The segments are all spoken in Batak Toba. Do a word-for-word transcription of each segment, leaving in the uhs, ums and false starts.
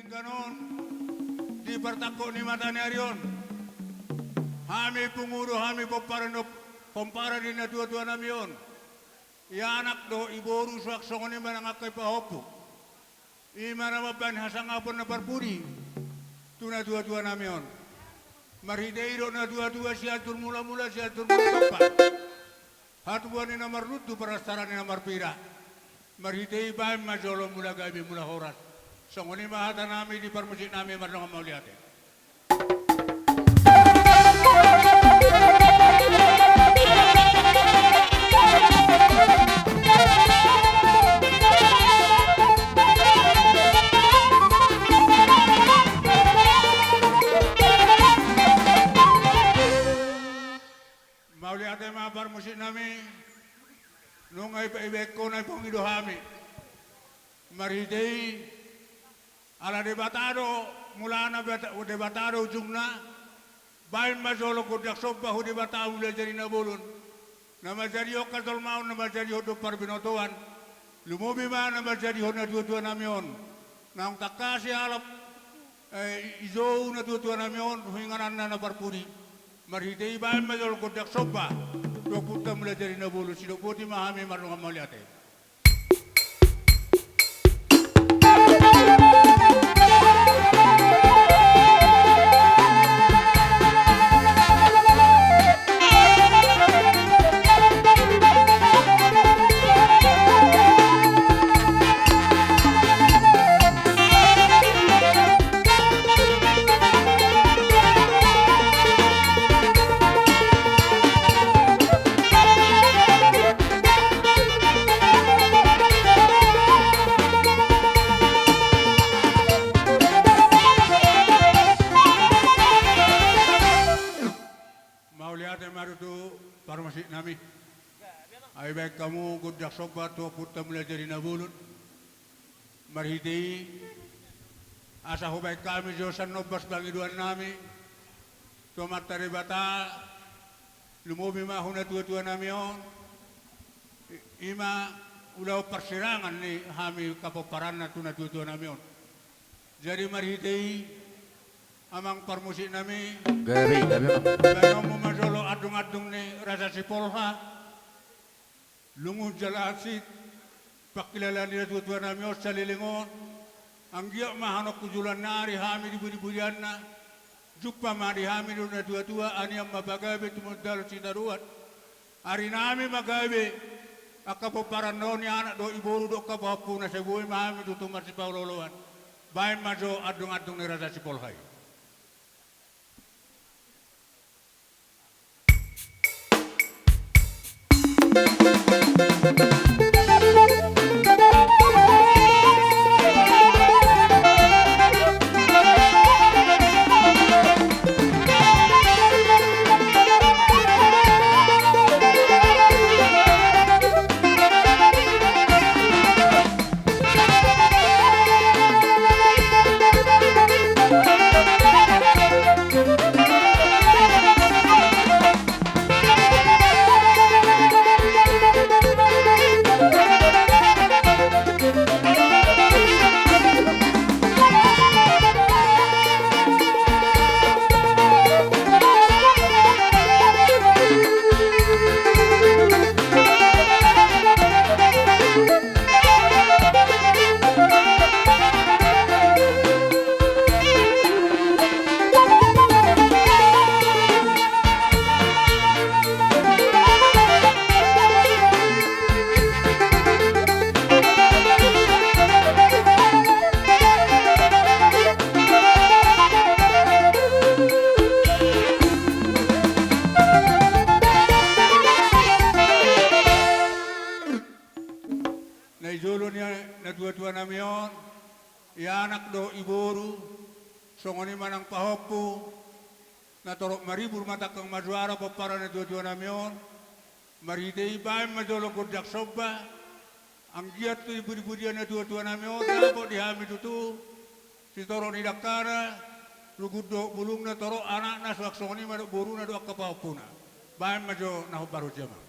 Ganon di partangkok ni mata ni ari on, hami pungu do hami pomparan do, pomparan ni natuatuanami on, i anak do i boru, suang songon i ma nang angka i pahompu. I ma na mambahen hasangapon na parpudi tu natuatuanami on. Marhite i do natuatua, Sianjur Mulamula, Sianjur Mulatompa, hatubuan ni na marnuntu, paransaran ni na marpira. Marhite i bahen ma jolo mula gabe mula horas. Songon i ma hatanami di parmusiknami, mardongan mauliate. Mauliate ma parmusiknami. Nunga iba-, ibaen hona i, pungu do hami. Marhite i, ala Debata do mulana, Debata do ujungna. Bahen ma jolo gondang somba tu Debata Mulajadi Na Bolon, na manjadihon hajolmaon, na manjadihon parbinotoan. Lumobi ma na manjadihon natuatuanami on, naung tangkas sialap, eh, dijou natuatuanami on tu ingananna na parpudi. Marhite i bahen ma jolo gondang somba tu Ompunta Mulajadi Na Bolon. Sidok boti ma hami, mardongan mauliate. Mauliate ma tutu parmusiknami. Ai bahen hamu gondang somba tu Ompunta Mulajadi Na Bolon. Marhite i, asa hubahen hami jo sian ombas pangidoannami tu Amanta Debata, lumobi ma tu natuatuanami on. I-, i ma ulaon parsirangan ni hami angka pomparanna tu natuatuanami on. Jadi marhite i, amang parmusiknami, gabe, gabe, amang. Bahenonmu ma jolo andungandung ni Raja Sipolha. Lungun jala hansit pangkilalaan ni natuatuanami on saleleng on. Anggiat ma hanon tu joloan ni ari hami di budibudianna. Jumpa ma di hami dohot natuatua, anian ma pagabe, tumundalhon sitadoan. Arinami ma gabe angka pomparanna on, i anak dohot i boru dohot angka pahompuna, sai boi ma hami tutu marsipaolooloan. Bahen ma jo andungandung ni Raja Sipolha i. Na i jolo ni natuatuanami on, i anak dohot i boru, songon i ma nang pahompu, na torop maribur ma tangkang marjuara pomparan ni natuatuanami on. Marhite i bahen ma jolo gondang somba. Anggiat tu di budibudian ni natuatuanami on dapot di hami tutu sitorop ni dangkana, rugun dohot bulungna, torop anakna, suang songon i ma dohot boruna dohot angka pahompuna. Bahen ma jo na hombar on, amang.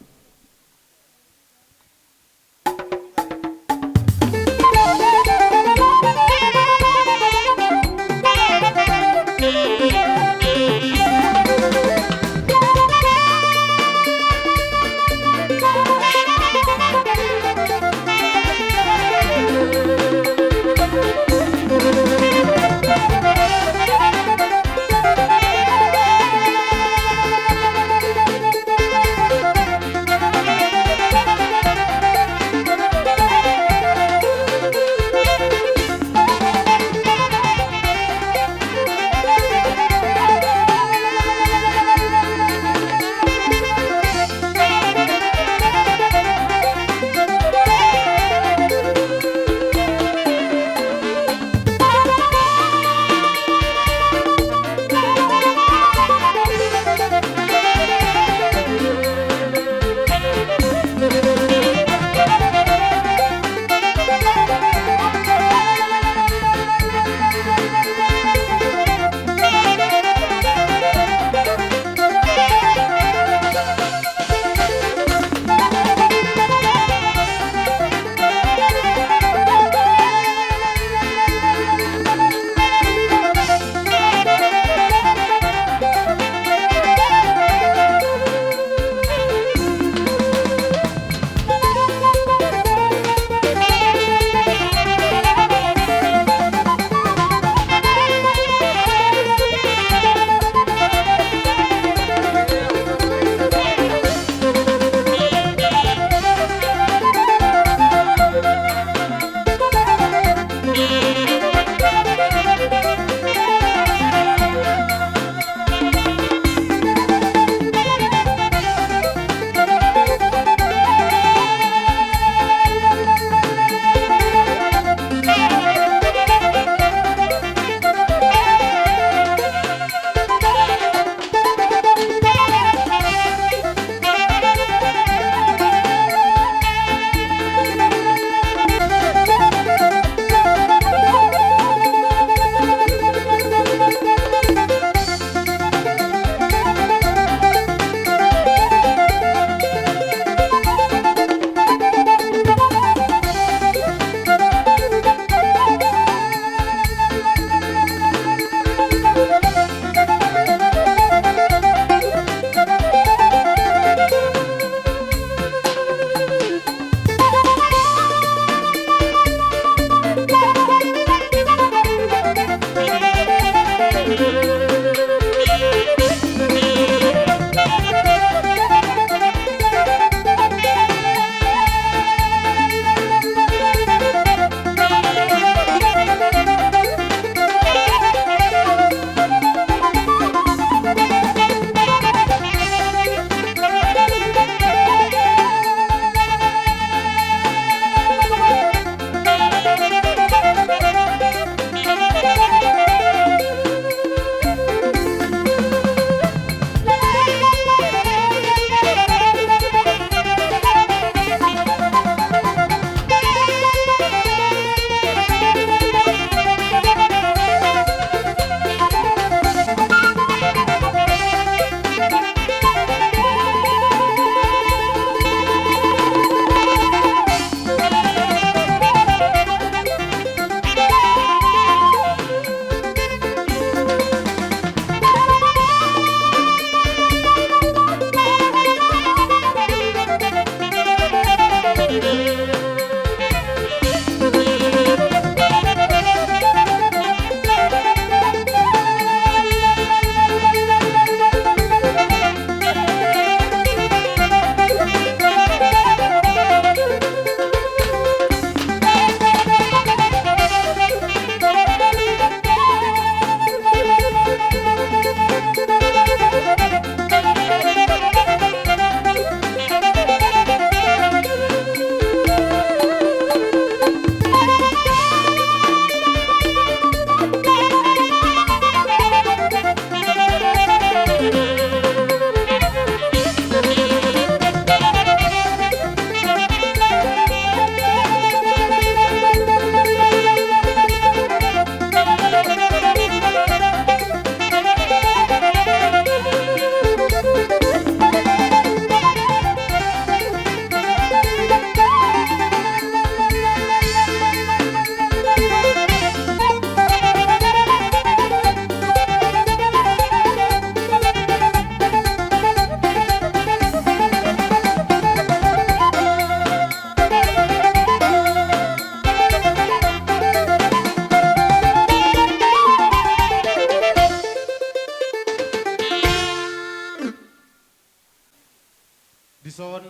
Dison,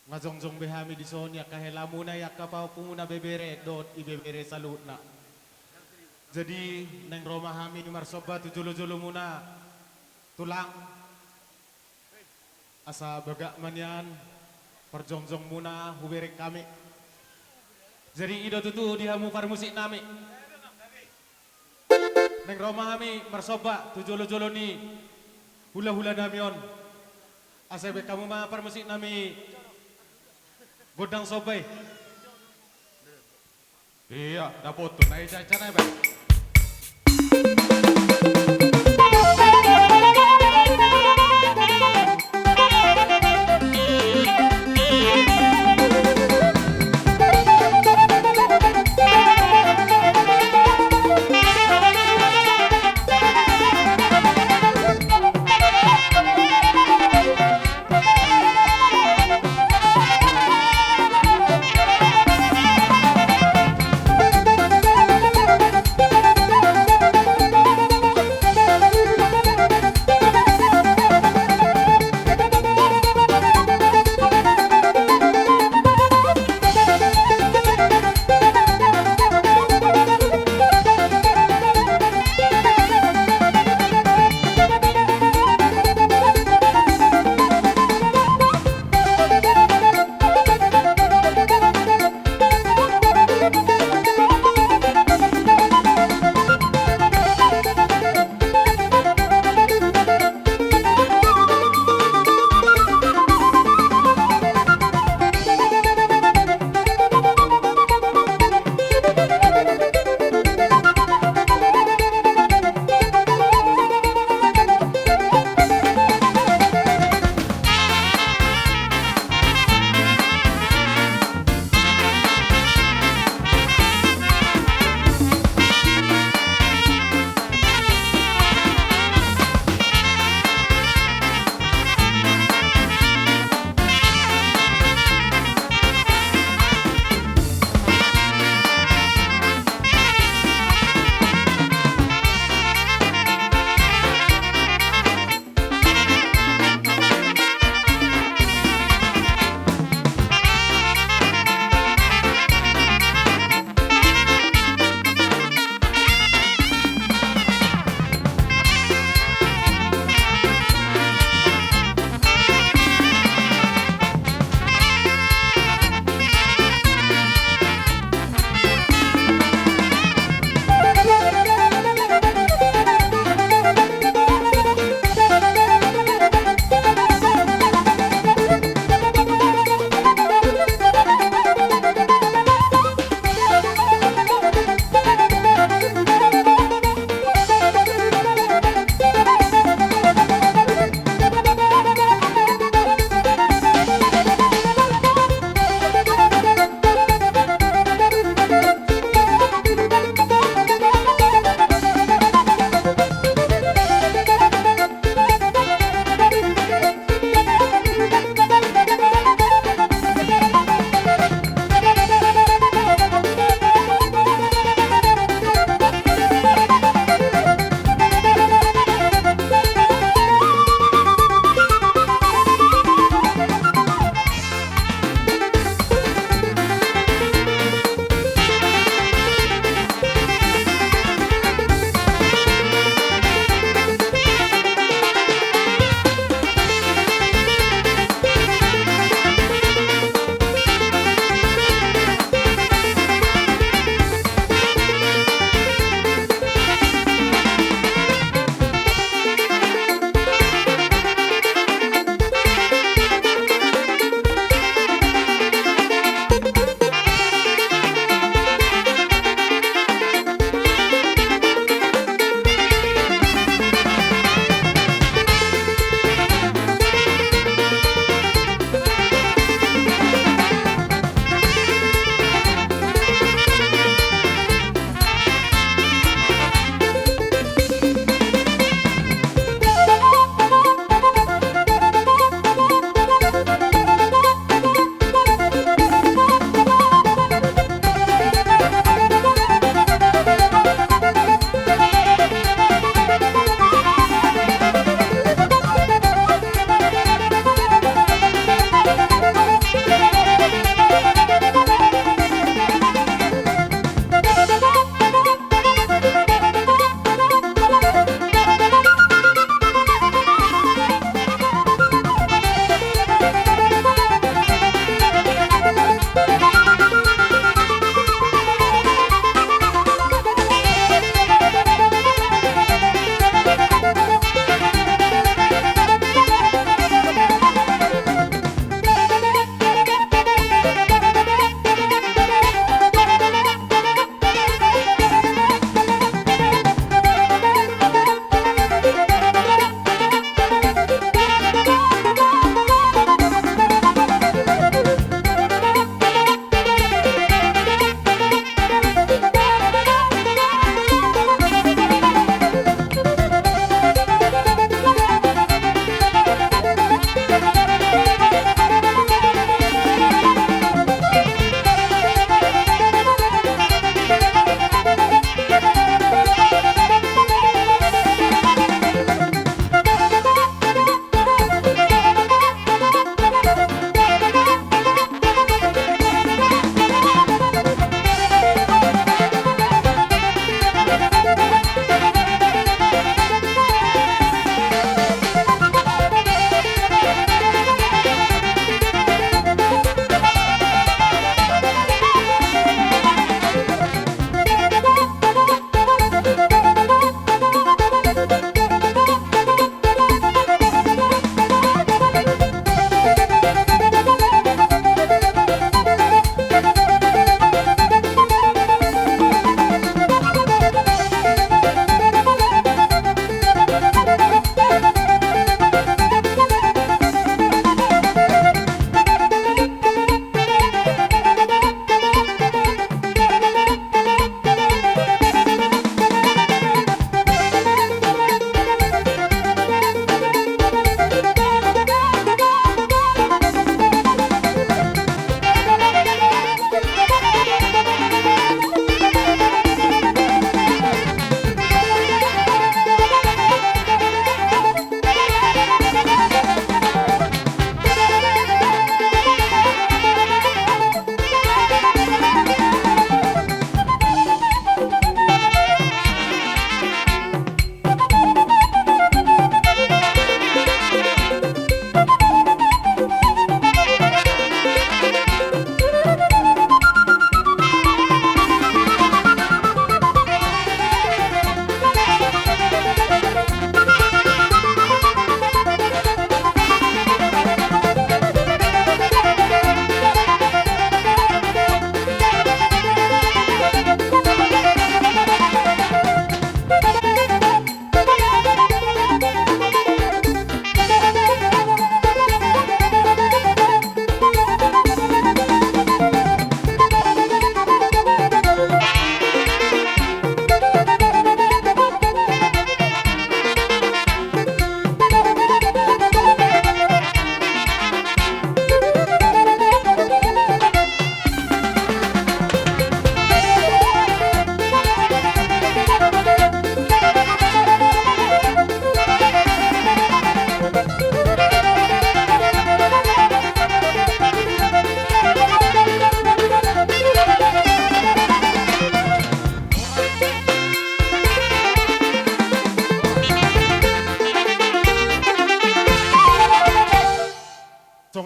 nga jongjong be hami dison, i angka helamuna, i angka pahompumuna, bebere dohot ibebere saluhutna. Jadi, naeng ro ma hami marsomba tu jolojolomuna, Tulang. Asa bagak ma nian parjongjongmuna hubereng hami. Jadi i do tutu di hamu parmusiknami. Naeng ro ma hami marsomba tu jolojolo ni hulahulanami on. Asa ibaen hamu ma parmusiknami gondang somba i. Ia, dapot tu na ica-ica na iba.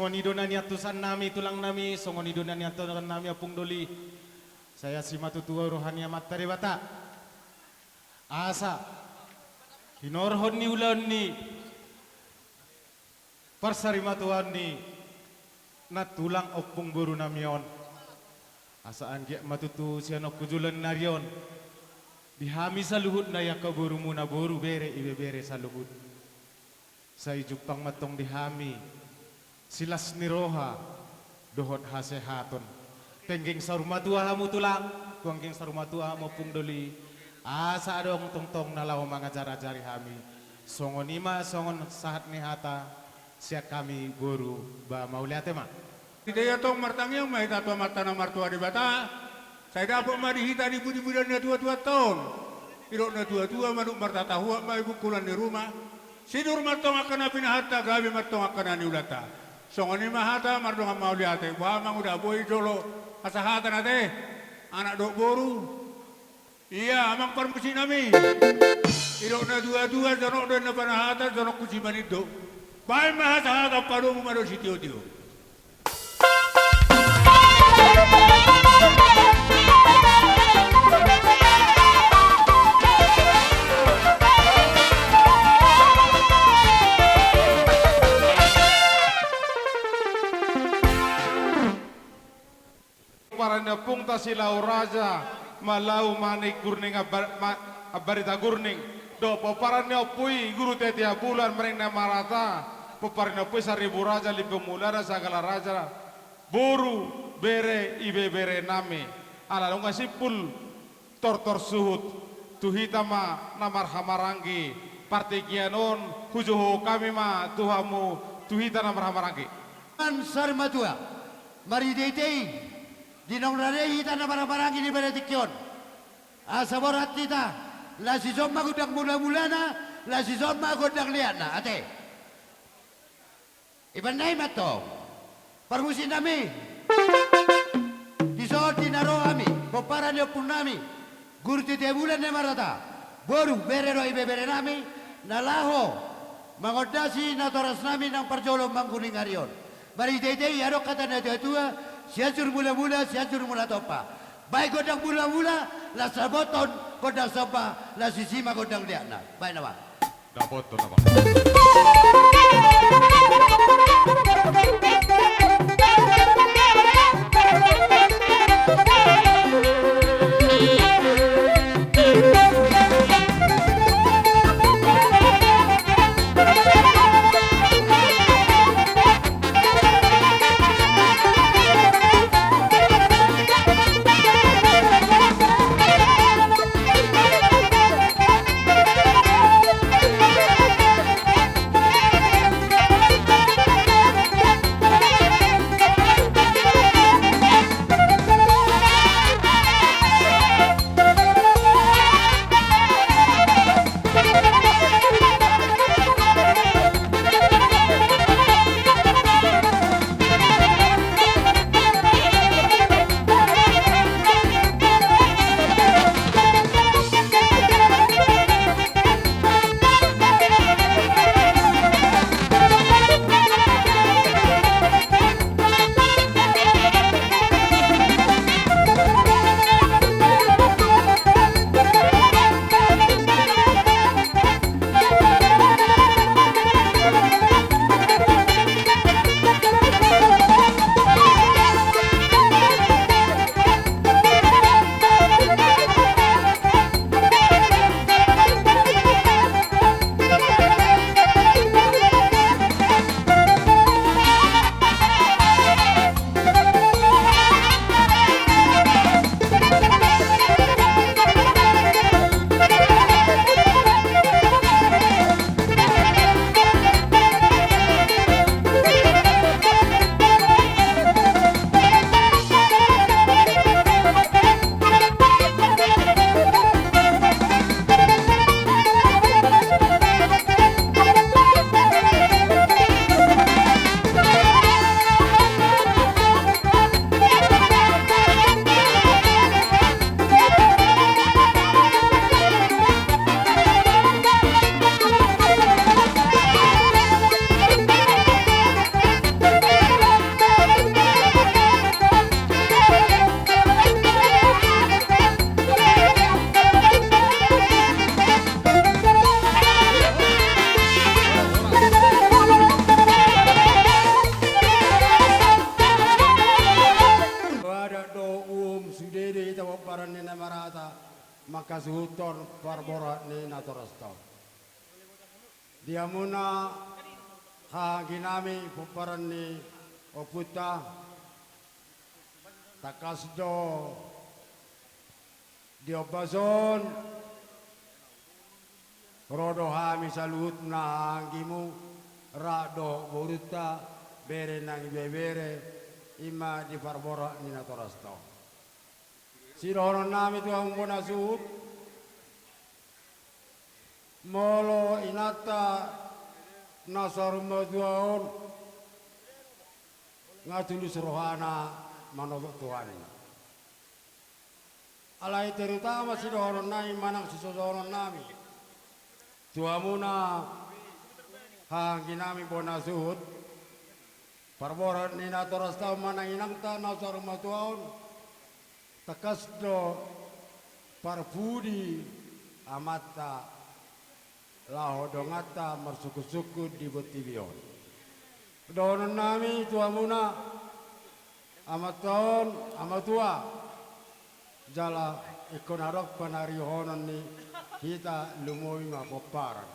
Songon i do na niantusan nami tulang nami, songon i do na niantusan nami ompung doli. Sai asi ma tutu roha ni Amanta Debata. Asa hinorhon ni ulaon ni parsarimatuaon ni nantulang ompung boru nami on. Asa anggiat ma tutu sian on tu joloan ni ari on. Di hami saluhutna i angka borumuna boru bere ibebere saluhut. Sai jumpang ma tong di hami silas ni roha dohot hasehaton. Tenggeng saur matua hamu tulang, tenggeng saur matua hamu ompung doli. Asa adong tongtong na laho mangajarajari hami. Songon i ma songon sahat ni hata sian hami boru ba mauliate ma. Ita ia tong martangiang ma hita tu Amanta na martua Debata. Sai dapot ma di hita di pudipudian na tuatuanta on. Didok na tuatua manuk martatahuak ma di bungkulan ni ruma. Sinur ma tong angka na pinahanta gabe ma tong angka na niulanta. Songon i ma hata mardongan mauliate boha manguda boi jolo hasahatan ate. Anak dohot boru. Ia amang parmusiknami. Didok na tuatua jonok do inna panahatan jonok kunci manindo. Baen ma hasahatan padomu ma do sitiotio. Pomparan ni ompungta Silau Raja Malau Manik Gurning Ambar-, Ma-, Ambarita Gurning, dohot pomparan ni ompu i Guru Tetea Bulan Manik na marata, pomparan ni ompu i Saribu Raja Limbong Mulana Sagala Raja, boru, bere, ibebere nami. Ala nunga simpul tortor suhut, tu hita ma na marhahamaranggi, partingkian on hujoujou hami ma tu hamu, tu hita na marhahamaranggi. An saur matua. Marhitehite i, di naung rade hita na marhahamaranggi di bere tingki on. Asa borat hita, laos dison ma gondang mulamulana, laos dison ma gondang liatna, ate. Ibana i ma tong. Parmusiknami. Dison di na ro hami, pomparan ni ompungnami. Guru Tetea Bulan na marata, boru, bere dohot ibebere nami, na laho mangondasi natorasnami nang parjolo mangguning ari on. Marhitehite i adong hata na tuatua, Sianjur Mulamula, Sianjur Mulatompa. Baen gondang mulamula, laos sabothon gondang somba, laos disi ma gondang liatna. Baen nama. Dapothon nama. mangkasuhuthon parborhat ni natorasta on. Di hamuna hahaanggi nami pomparan ni ompunta, tangkas do di ombas on ro do hami saluhutna hahaanggimu, rap dohot borunta, bere nang ibebere, i ma di parborhat ni natorasta on. Sidohonon nami tu hamu bona suhut, molo inanta na saur matua on nga tulus rohana manopot Tuhanna. Alai terutama sidohonon nami manang sisosohonon nami tu hamuna hahaanggi nami bona suhut, parborhat ni natorasta on manang inanta na saur matua on, tangkas do parpudi amanta laho donganta marsungkunsungkun di portibi on. Dohonon nami tu hamuna, amanta on, ama tua, jala ingkon adong panarihonon ni hita, lumobi ma pomparan.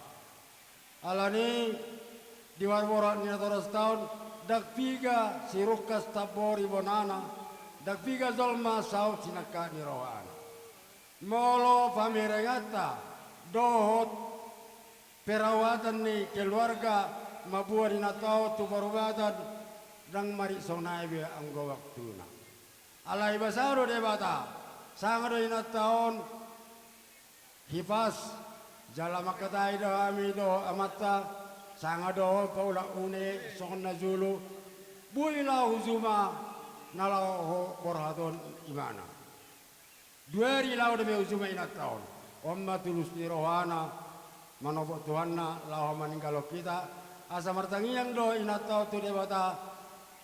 Alani i, di parborhat ni natorasta on, ndang piga sirungkas tambori bonana, ndang piga jolma saut sinangkap ni rohana. Molo pamerenganta dohot perawatan ni keluarga mamboan inanta on tu parubatan, ndang marik songon i be anggo waktuna. Alai basa do Debata, sanga do inanta on hipas, jala mangkatai do hami dohot amanta, sanga do paulak une songon na jolo, boi laho hu juma na laho borhat on imana. Dua ari laho dope hu juma inanta on. On ma tulus ni rohana manopot Tuhanna laho maninggalhon hita, asa martangiang do inanta on tu Debata,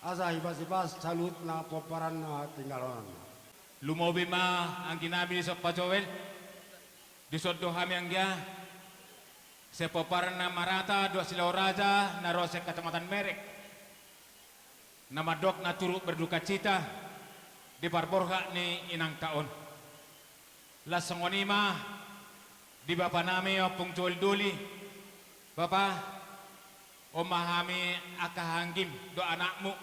asa hipashipas saluhutna pomparan na tinggalhononna. Lumobi ma anggi nami di son Pak Joel, di son do hami anggia, sai pomparan na marata dohot silau raja na ro sian Kecamatan Merek, na mandok na turut berdukacita di parborhat ni inangta on. Laos songon i ma di bapa nami Ompung Joel Doli, Bapa, on ma hami angka hahaanggim dohot anakmu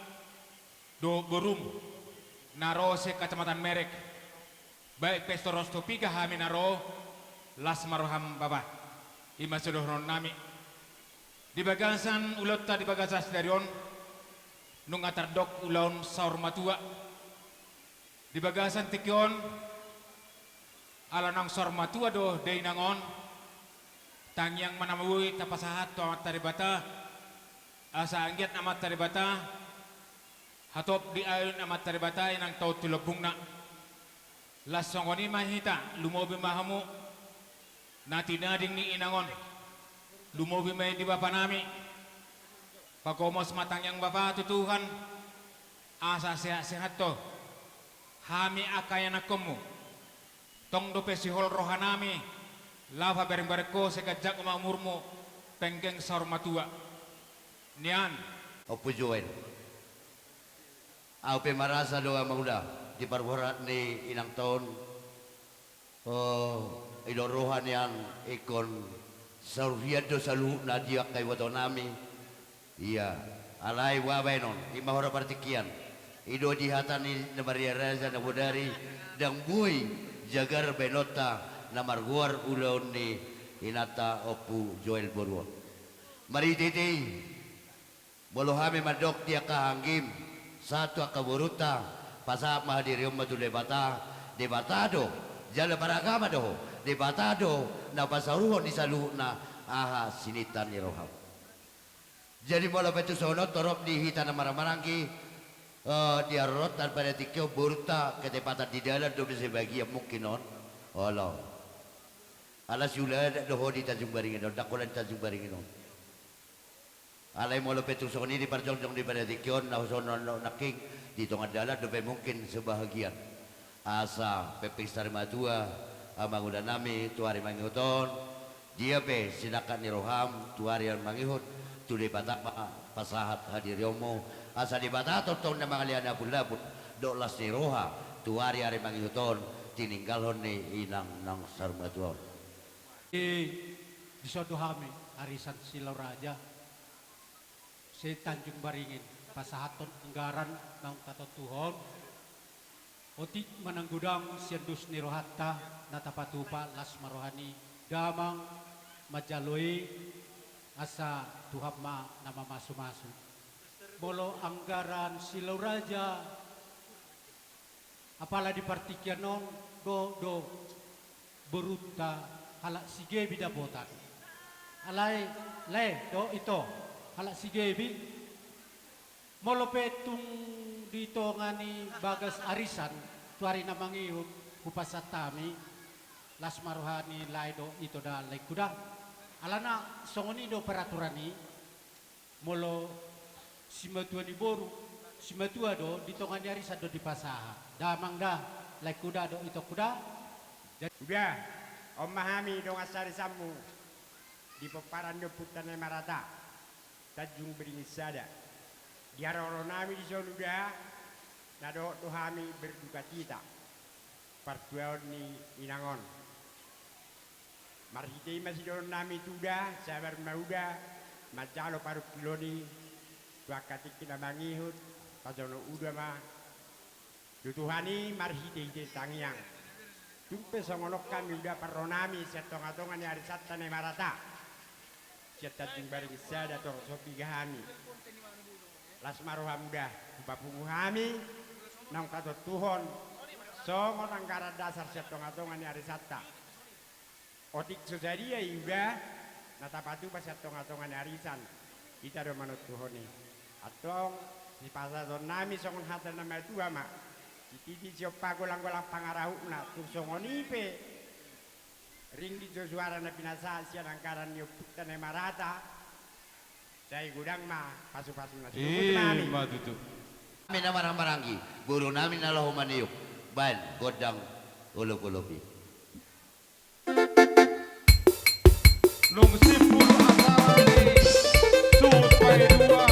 dohot borum na ro sian Kecamatan Merek. Baik pe so ro so piga hami na ro, las ma roham Bapa. I ma sidohonon nami. Di bagasan ulaonta di bagasan sadari on, nunga tardok ulaon saur matua. Di bagasan tingki on, ala naung saur matua do dainang on, tangiang ma na boi tapasahat tu Amanta Debata, asa anggiat Amanta Debata hatop diayon Amanta Debata inangta on tu lambungna. Laos songon i ma hita, lumobi ma hamu na tinading ni inang on. Lumobi ma i di bapa nami. Pagomos ma tangiang Bapa tu Tuhan, asa sehat-sehat do hami angka ianakkonmu. Tong dope sihol roha nami laho pabereng-bereng ho sai ganjang ma umurmu, penggeng saur matua. Nian. Ompu Joel, au pe marasa do amang uda di parborhat ni inangta on. O, i do roha nian ingkon saur hian do saluhutna di angka iboto nami. Ia, alai boha baenon, i ma hona partingkian. I do di hata ni na marria raja na bodari, ndang boi jagar baenonta na margoar ulaon ni inanta Ompu Joel boru on. Marhitehite i, molo hami mandok di angka hahaanggim sahat tu angka borunta, pasahat ma hadirion ma tu Debata. Debata do, jala paragama do ho, Debata do na pasaruhon di saluhutna aha sininta ni roham. Jadi molo pe tu songon on torop di hita na marhahamaranggi, eh, di haroronta pada tingki on, borunta ketepatan di dalan dope sebagian mungkin on. Olo. Ala siuladan do ho di Tanjung Baringin on, ndang holan Tanjung Baringin on. Alai molo pe tung songon i di parjongjong di pada tingki on, na songon on nangkin di tonga dalan dope mungkin sebahagian. Asa pepeng sari matua, amang uda nami, tu ari mangihut on, dia pe sinangkap ni roham tu ari mangihut, tu Debata ma pasahat hadirionmu, asa Debata tongtong na mangalean apul-apul dohot las ni roha tu ari-ari mangihut on, Tininggalhon ni inang naung saur matua on. Di, dison do hami arisan Silau Raja se-Tanjung Baringin pasahathon anggaran naung tatontuhon. Otik ma nang godang sian dos ni rohanta na tapatupa, las ma roha ni damang manjalo i, asa Tuhan ma na mamasumasu. Molo anggaran Silau Raja, apala di partingkian on, dohot do borunta halak Sigebi dapotan. Alai, lae do ito, halak Sigebi. Molo pe tung di tonga ni bagas arisan, tu ari na mangihut, hupasahat hami, las ma roha ni lae do ito da, laengku da. Alana songon i do peraturan i. Molo simatua ni boru, simatua do, di tonga ni arisan do dipasahat. Damang da, laengku da dohot itongku da. Jadi uda, on ma hami dongan sarisanmu di pomparan ni ompunta na marata, Tanjung Beringin Sada. Di haroro nami dison uda, na dohot do hami berduka cita partuaon ni inang on. Marhite i ma sidohonon nami tu uda, sabar ma uda manjalo parungkilon i tu angka tingki na mangihut, pajono uda ma tu Tuhan i marhitehite tangiang. Tung pe songon on hami uda parro nami sian tongatonga ni arisanta na marata, sian Tanjung Baringin Sada, Torosombi, Gahami. Las ma roham uda, hupapungu hami naung tatontuhon songon anggaran dasar sian tongatonga ni arisanta. Otik so sadia i uda na tapatupa sian tongatonga ni arisan, hita do manontuhon i. Antong, sipasahaton nami songon hata ni na matua ma: Sititi siompa, golanggolang pangarahutna. Tung songon i pe ringgit jo suara na pinasahat sian anggaran ni ompunta na marata, sai godang ma pasupasuna. Sidung, botima nami. I ma tutu. Nami na marhahamaranggi, boru nami na laho maniop baen gondang olopolop i. Nung simpul acara ni suhut paidua.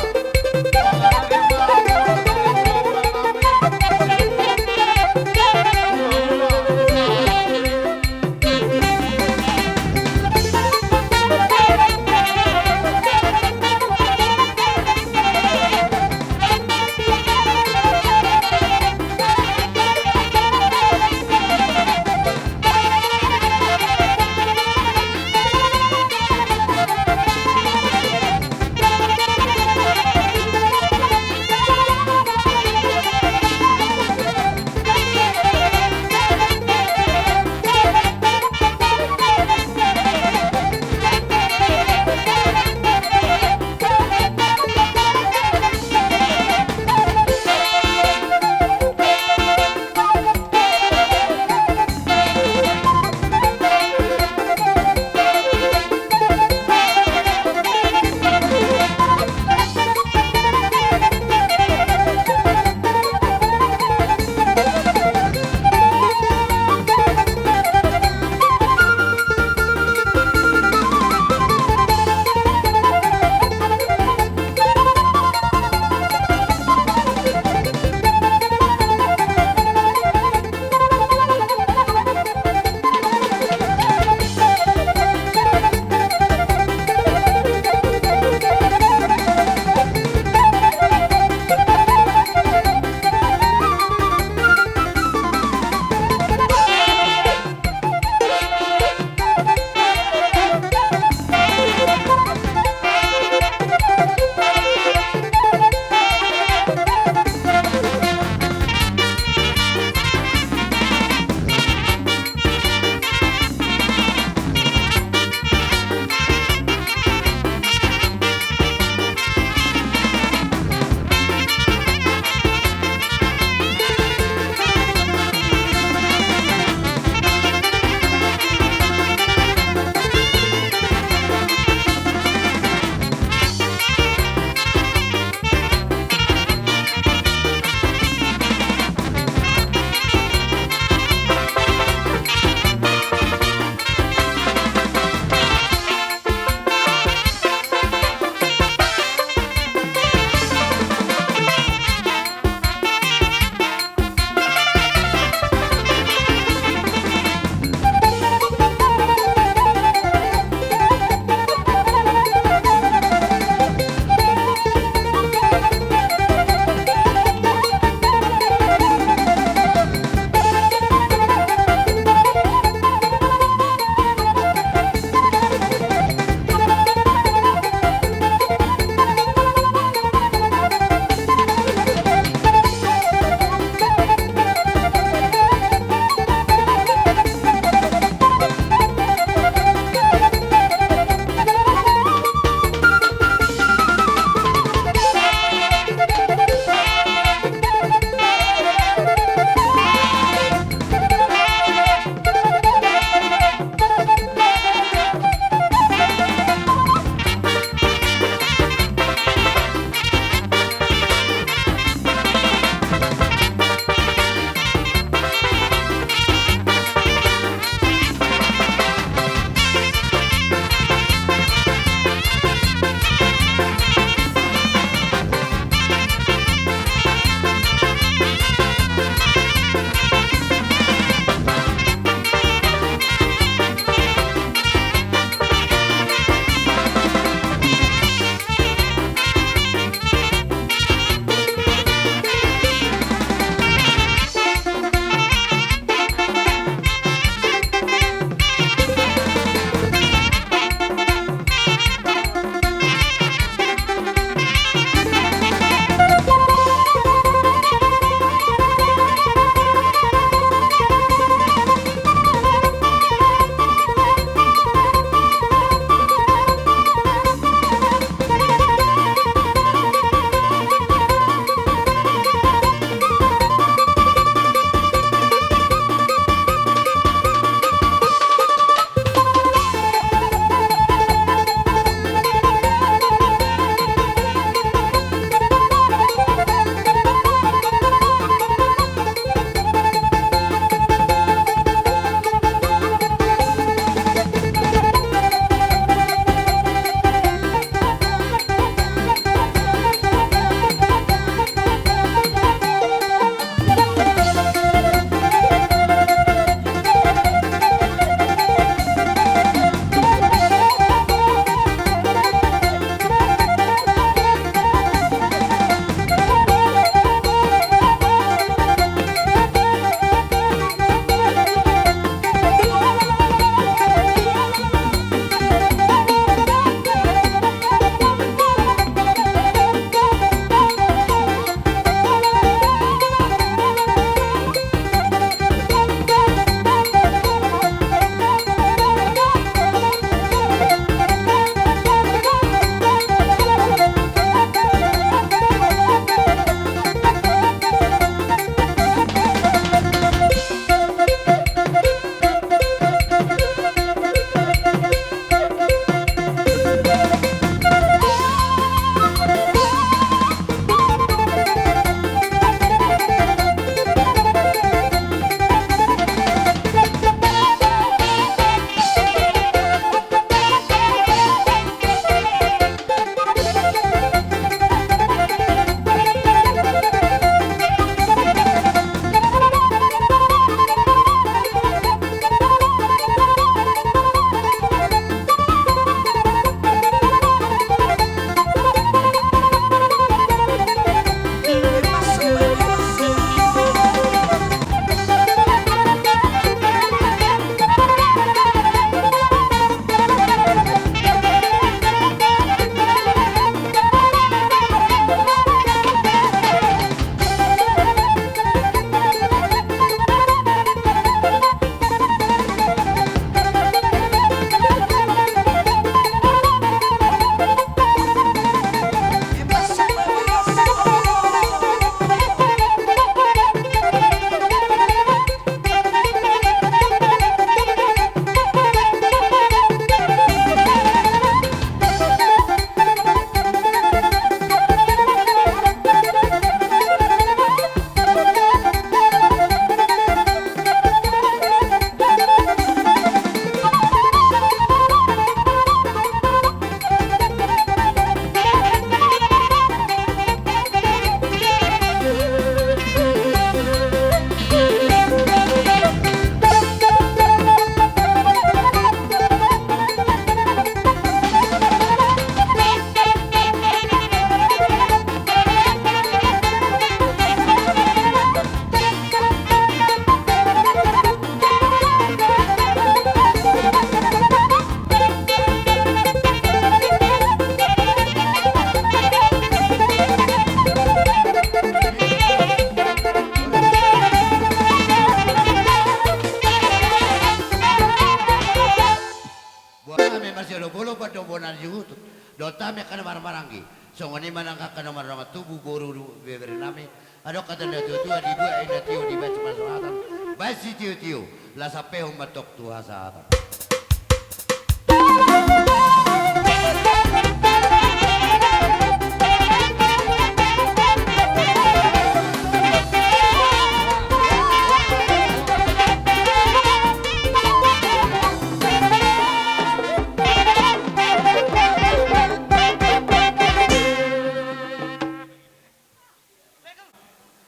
Tami angka na marhahamaranggi, songon i ma nang angka na mardongan tubu, boru, ibebere nami. Adong hata ni natuatua: dibuat inna tio, dibaen ma suhatan, baen sitiotio, laos sampehon ma antong tu hasahatan.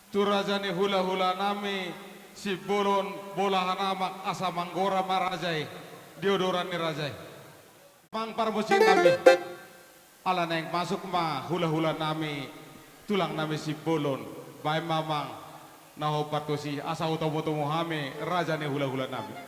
Tu raja ni hulahula nami Simbolon, bolahan amang asa manggora ma raja i di odoran ni raja i. Amang parmusik nami, ala naeng masuk ma hulahula nami, tulang nami Simbolon, baen ma amang na hombar tusi asa hutomutomu hami raja ni hulahula nami.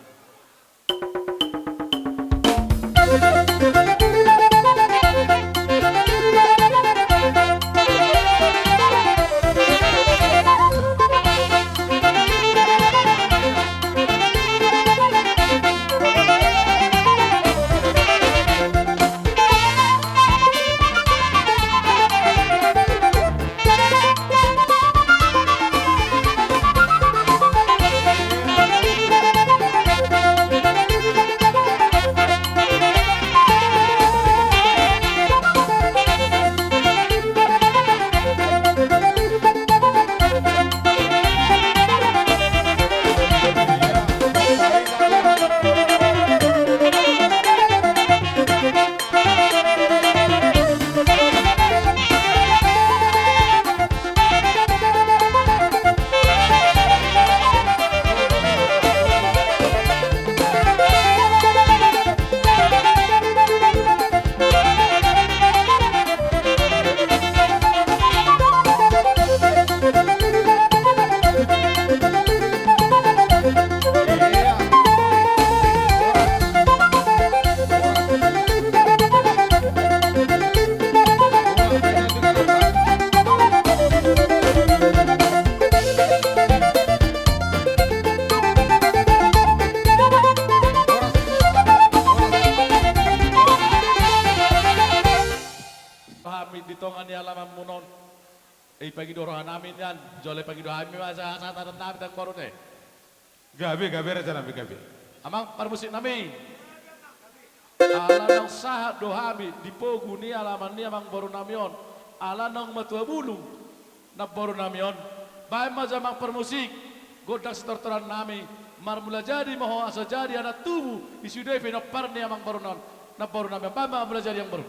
Hami di tonga ni alamanmuna on. Ipangido roha nami nian, jolo ipangido hami ma sahat-sahat adat nami tu amangboru i. Gabe, gabe, raja nami, gabe. Amang parmusik nami. Ala naung sahat do hami di pogu ni alaman ni amangboru nami on. Ala naung matua bulung namboru nami on. Baen ma jo amang parmusik, gondang sitortoran nami. Marmula jadi ma ho asa jadi anak tubu, i sude pinompar ni amangboru nami on. Namboru nami on, baen ma marmula jadi amangboru.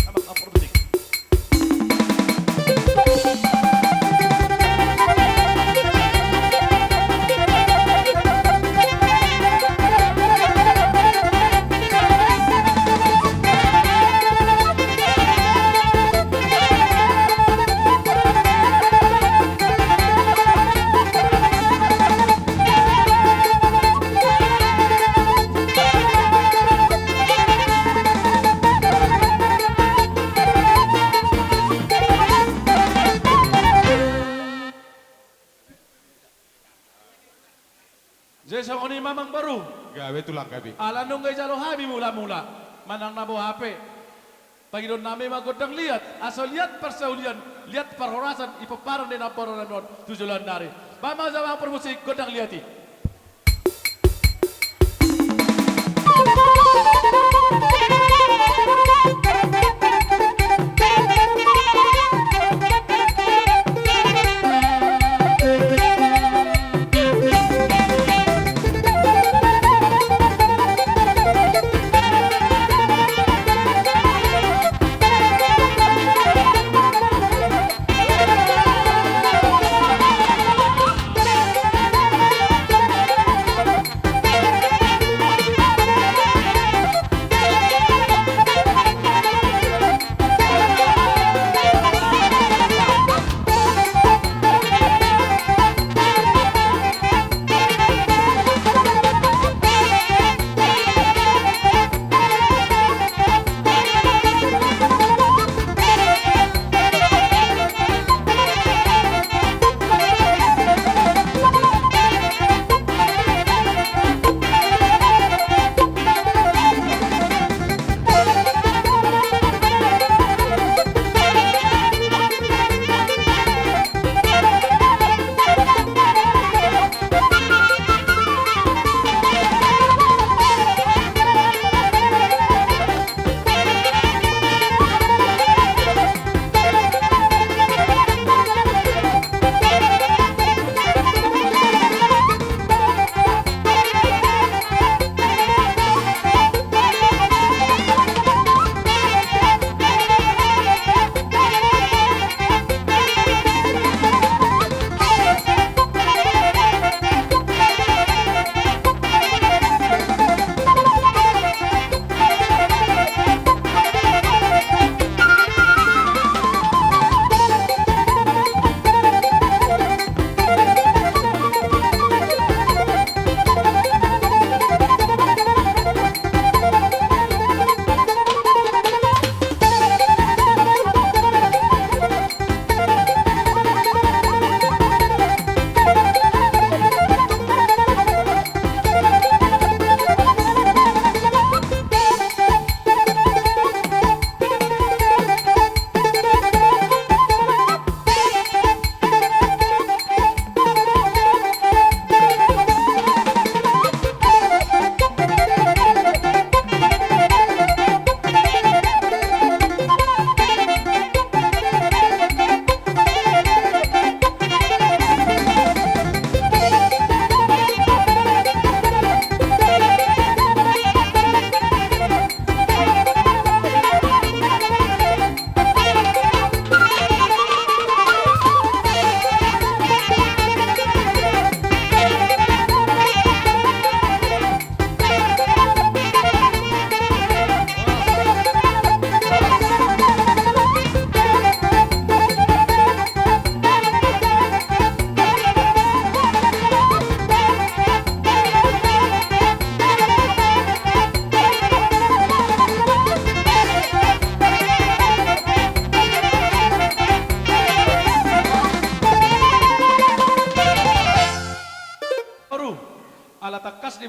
Amang, amang parmusik. Jadi songon i ma amangboru. Gabe tulang, gabe. Ala nunga dijalo hami mulamula manang na boha pe. Pangidoan nami ma gondang liat, asa liat parsaulian, liat parhorasan, i pomparan ni namboru nami on tu joloan ni ari. Baen ma jo amang parmusik gondang liat i.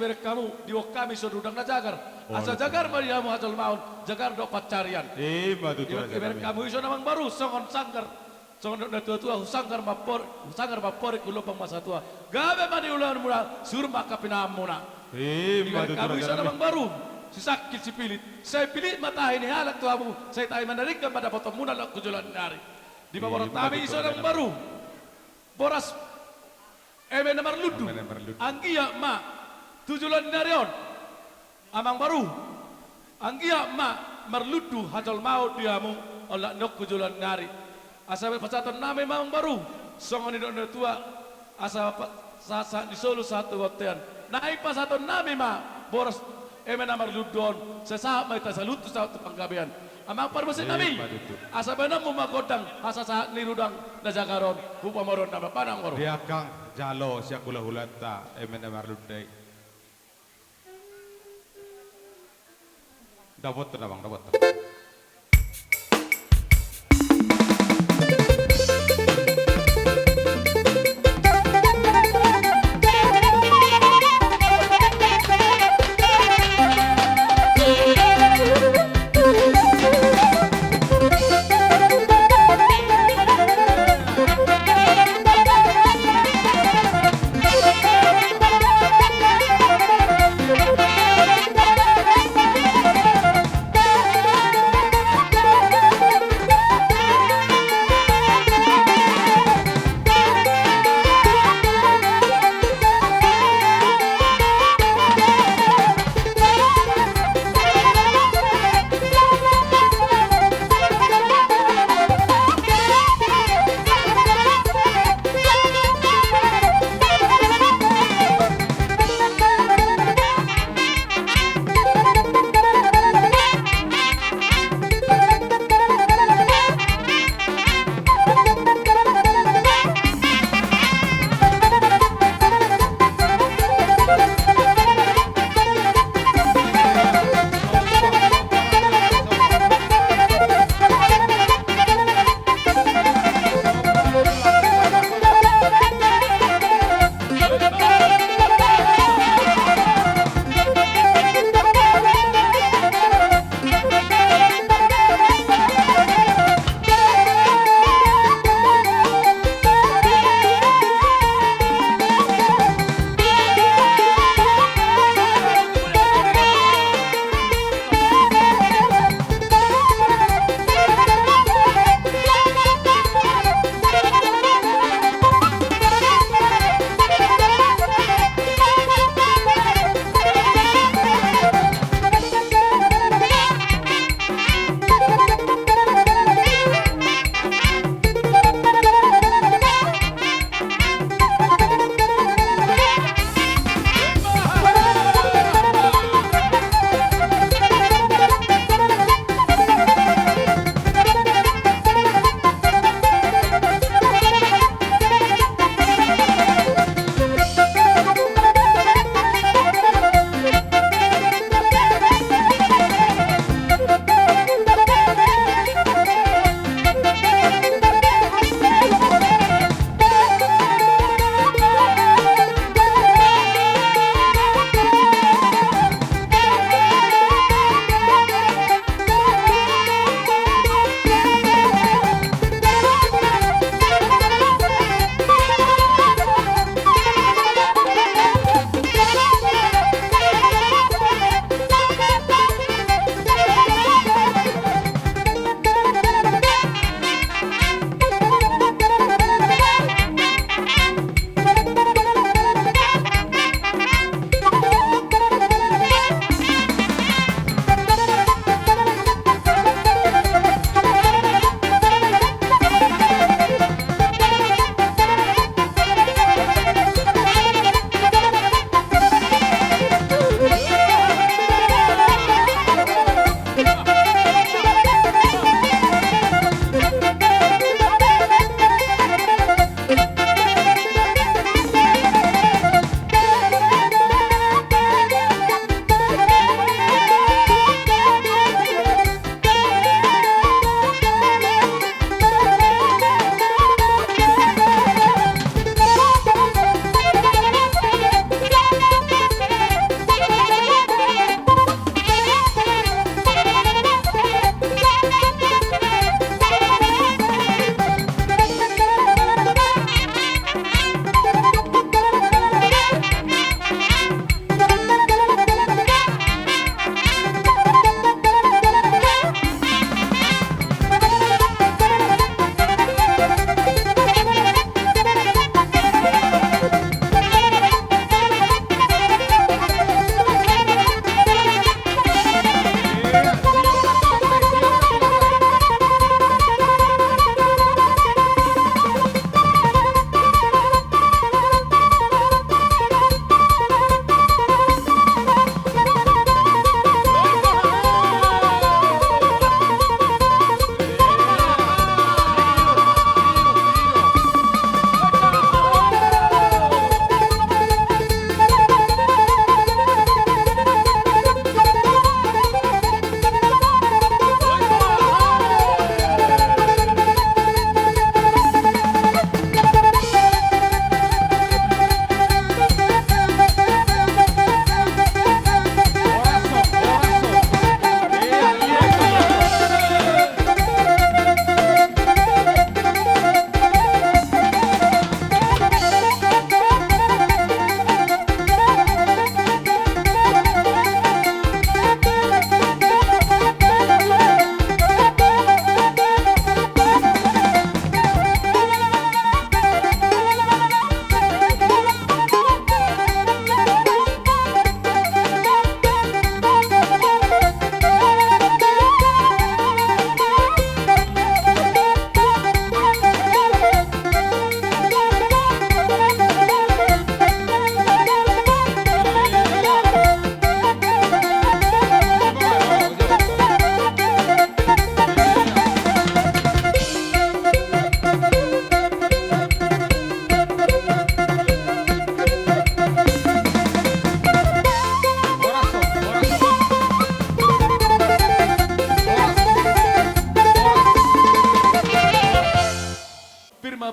Ibereng hamu, diboan hami songon rudang na jagar. Asa jagar ma di hamu hajolmaon, jagar dohot pansarian. Ima tutu. Ibereng hamu dison amang boru, songon sanggar. Songon didok na tuatua, husanggar ma amporik, husanggar ma amporik, hulombang ma satua. Gabe ma niulaonmuna, suhur ma angka pinahanmuna. Ima tutu. Ibereng hamu dison amang boru, sisangkil sipilit. Sai pilit ma tahi ni halak tu hamu, sai tahi ma na denggan ma dapotonmuna tu joloan ni ari. Dipaborat hami dison amang boru. Boras eme na marlundu. Eme na marlundu. Anggiat ma tu joloan ni ari on. Amang boru. Anggiat ma marlundu hajolmaon di hamu olat ni on tu joloan ni ari. Asa pasahaton nami ma amang boru. Songon nidok ni natua-tua. Asa pa-, sahat-sahat ni solu sahat tu bontean. Naeng pasahaton nami ma boras eme na marlundu on, sai sahat ma hita saluhut sahat tu panggabean. Amang parbue nami. Ima tutu. Asa baenonmu ma gondang hasasahat ni rudang na jagar on, hupamoruon nama panang boru. Diangkang jalo sian hulahulanta eme na marlundu i. Dapothon amang, dapothon.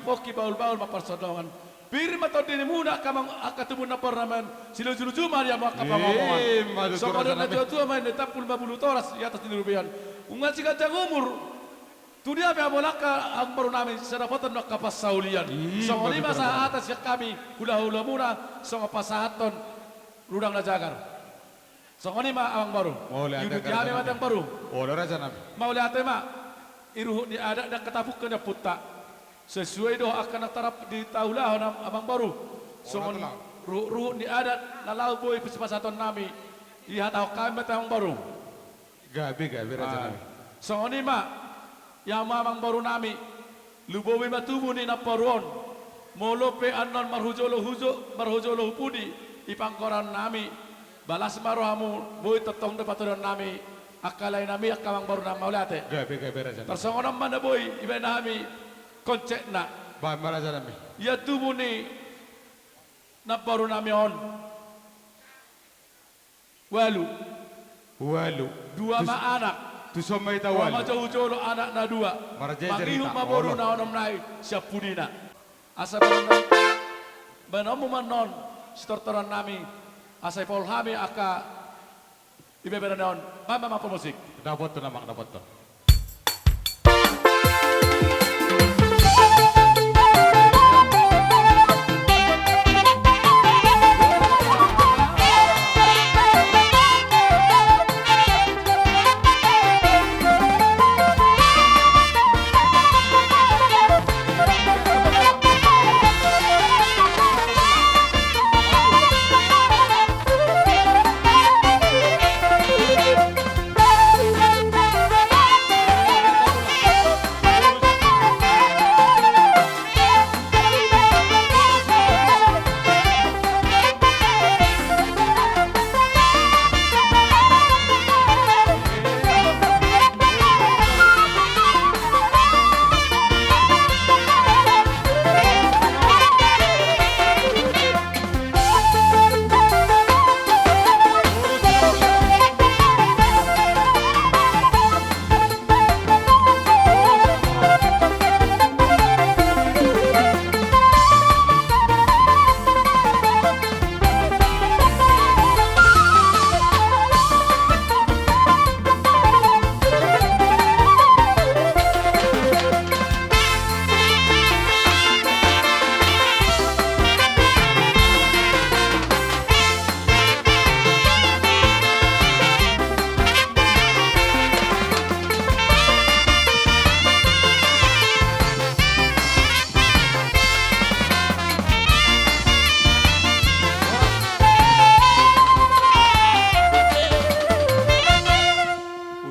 Pongki bahulbahul ma parsondongan. Pir ma tondimuna angka mang-, angka tubu na pornamen. Silujuluju ma di hamu angka pangomoan. Ima tutu, raja nami. Songon na tuatua ma i, na tampul ma bulu toras di atas ni robean. Nunga siganjang umur. Tu dia pe hamu angka amangboru nami, sai dapotan do angka parsaulian. Ima tutu, raja nami. Songon i ma sahat sian hami hulahulamuna, songon pasahathon rudang na jagar. Songon i ma amangboru. Mauliate. Iuduti hami ma, raja nami, amangboru. Olo, raja nami. Mauliate ma. I ruhut ni adat ndang ketapungka ni ompunta. Sesuai do angka na tarap di taulahon am-, amangboru. Olo, songon tulang. Ruhut-ruhut ni adat na laho boi sipasahaton nami. Dihatahon hami ma tu amangboru. Gabe, gabe, raja nami. Ah, songon i ma. Ia ma amangboru nami, lumobi ma tubu ni namboru on. Molo pe annon marhujolo hujo, marhujolo hu pudi i panggoraon nami, balas ma rohamu, boi tongtong do patudahon nami angka lae nami, angka amangboru nami, mauliate. Gabe, gabe, raja nami. Tarsongon on ma na boi dibaen hami konsepna. Baen ma, raja nami. Ia tubu ni namboru nami on. Ualu. Ualu. Dua ma anak. Tuson ma hita ualu. Ro ma jo hujolo anak na dua. Marjajar hita. Mangihut ma boru na onom nai sian pudina. Asa baen-, baenonmu ma annon sitortoran nami. Asa dipaul hami angka ibeberana on. Baen ma, amang pemusik. Dapothon, amang, dapothon.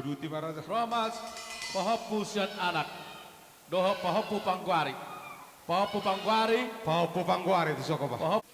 Uduti ma, raja. Ro ma pahompu sian anak. Dohot pahompu panggoari. Pahompu panggoari. Pahompu panggoari, tu soko, bah. Pahompu.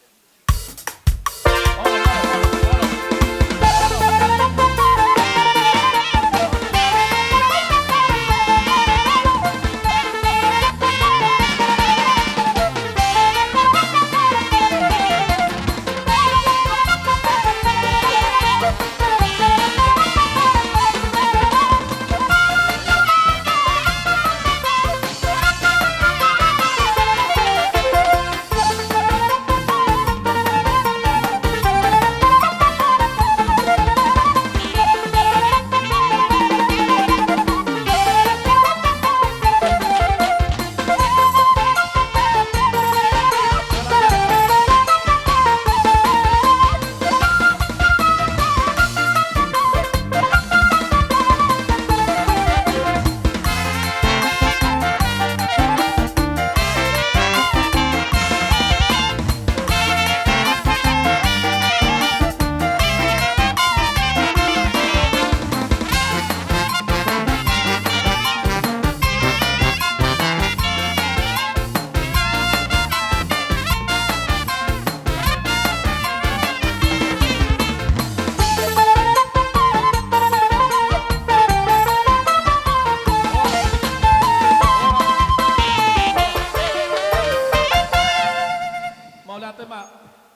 Mauliate ma.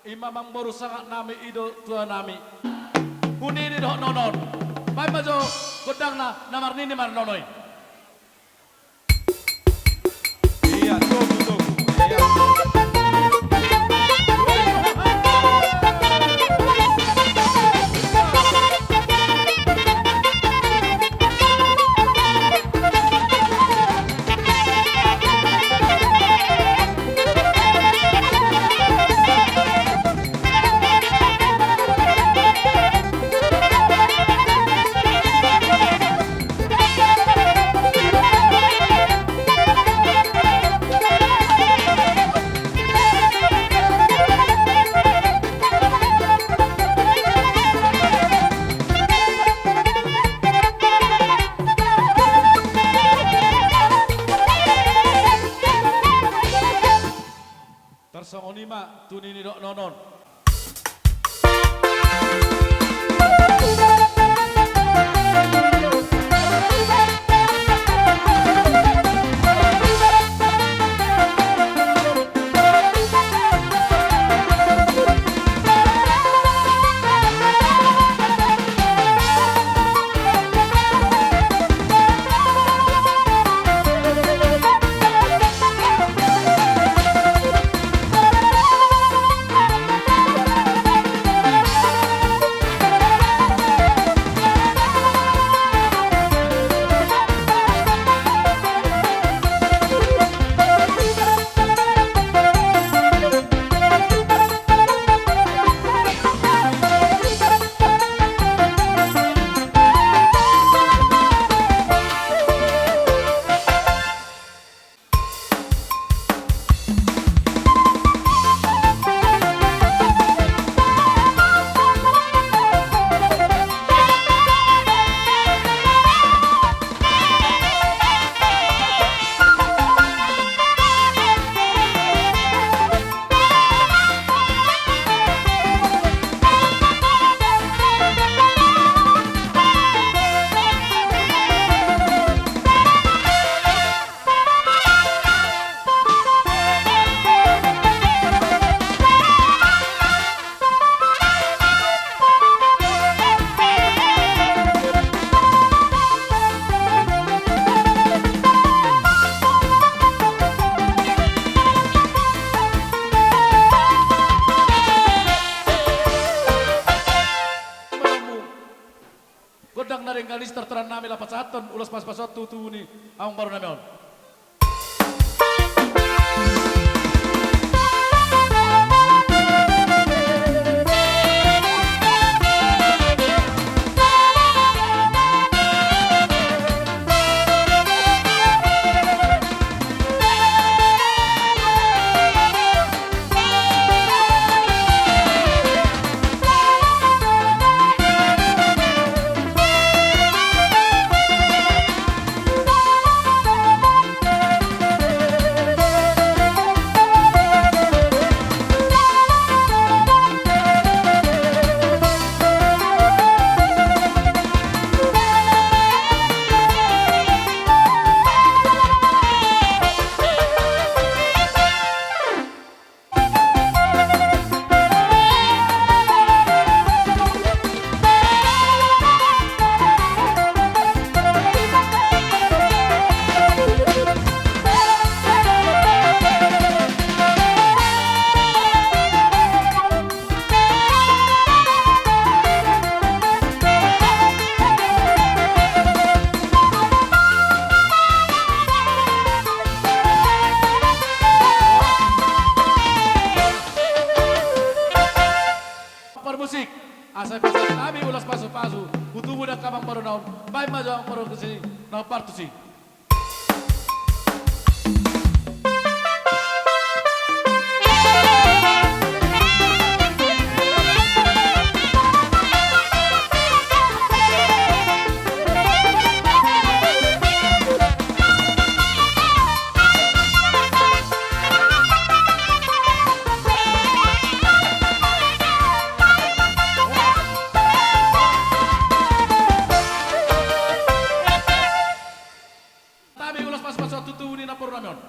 Ima amangboru sangap nami, i do tua nami. Hunini dohot nono on. Baen ma jo gondangna na marnini marnono i. Ia, togu, togu. Songon i ma tu ni nidok nonon. Gondang na denggan i, sitortoran nami, laho pasahathon ulos pasupasu on tu tubu ni amang boru nami on. Parmusik, asa pasahat hami ulos pasupasu tu tubu ni angka amang boru na on, baen ma jo amang boru tusi na partusi. Hami ulos pasupasu tu tubu ni namboru nami on.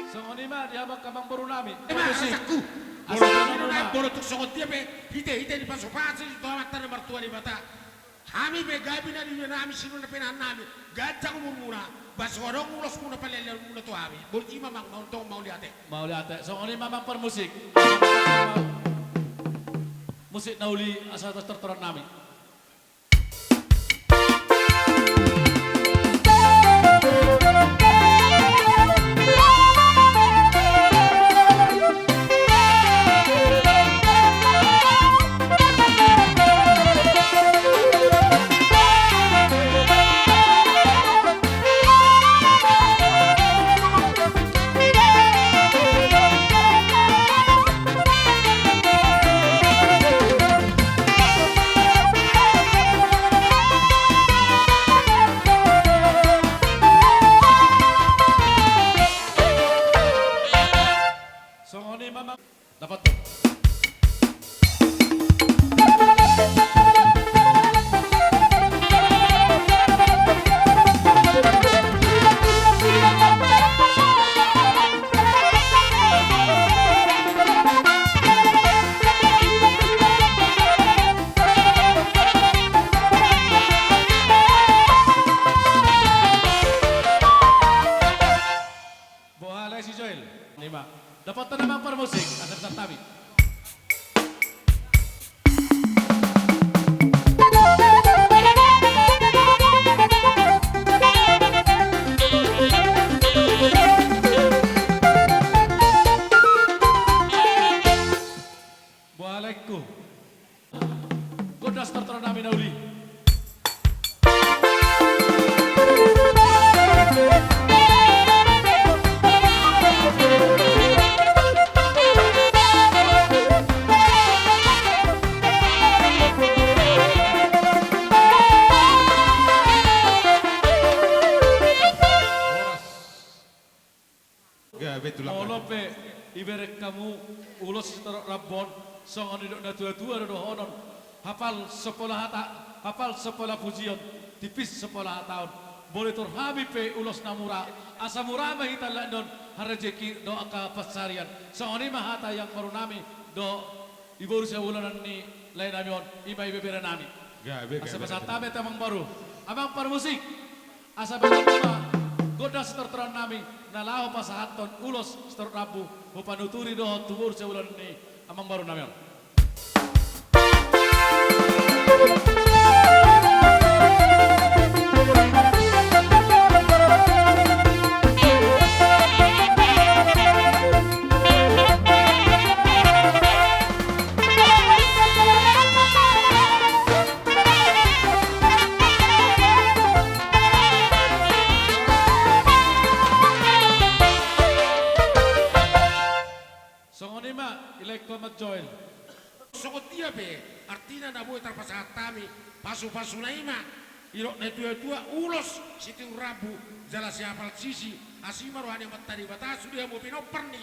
Songon i ma di hamu angka amang boru nami. Ima hasangapon. Boru nami, boru tung songon dia pe hite, hite dipasupasu tu Amanta na martua Debata. Hami pe gabe na niula nami, sinuan na pinahan nami, ganjang umurmuna, boasa adong ulosmuna, palealeonmuna tu hami. Botima amang, mauliate. Mauliate. Songon i ma amang parmusik. Musik na uli asa sitortoran nami. Molo pe ibereng hamu ulos sitorop rambu on, songon nidok na tuatua do dohonon: Hapal so pola hata, hapal so pola pujion, tipis so pola hataon. Boi tutu hami pe ulos na mura, asa mura ma hita lak ni on, harejeki dohot angka pansarian. Songon i ma hata i amangboru nami dohot iboru siulanan ni lae nami on, i ma ibebere nami. Gabe, gabe. Asa pasahat hami tu amangboru, amang parmusik. Asa baenon ma gondang sitortoran nami na laho pasahathon ulos sitorop rambu, hupanuturi dohot tu boru siulanan ni amangboru nami on. Songon i ma, i laengku amang Joel. Songon dia pe artina na boi tarpasahat hami pasupasuna, i ma didok na tuatua, ulos sitiur rambu jala sihapal sisi. Asi ma roha ni Amanta Debata sude hamu pinompar ni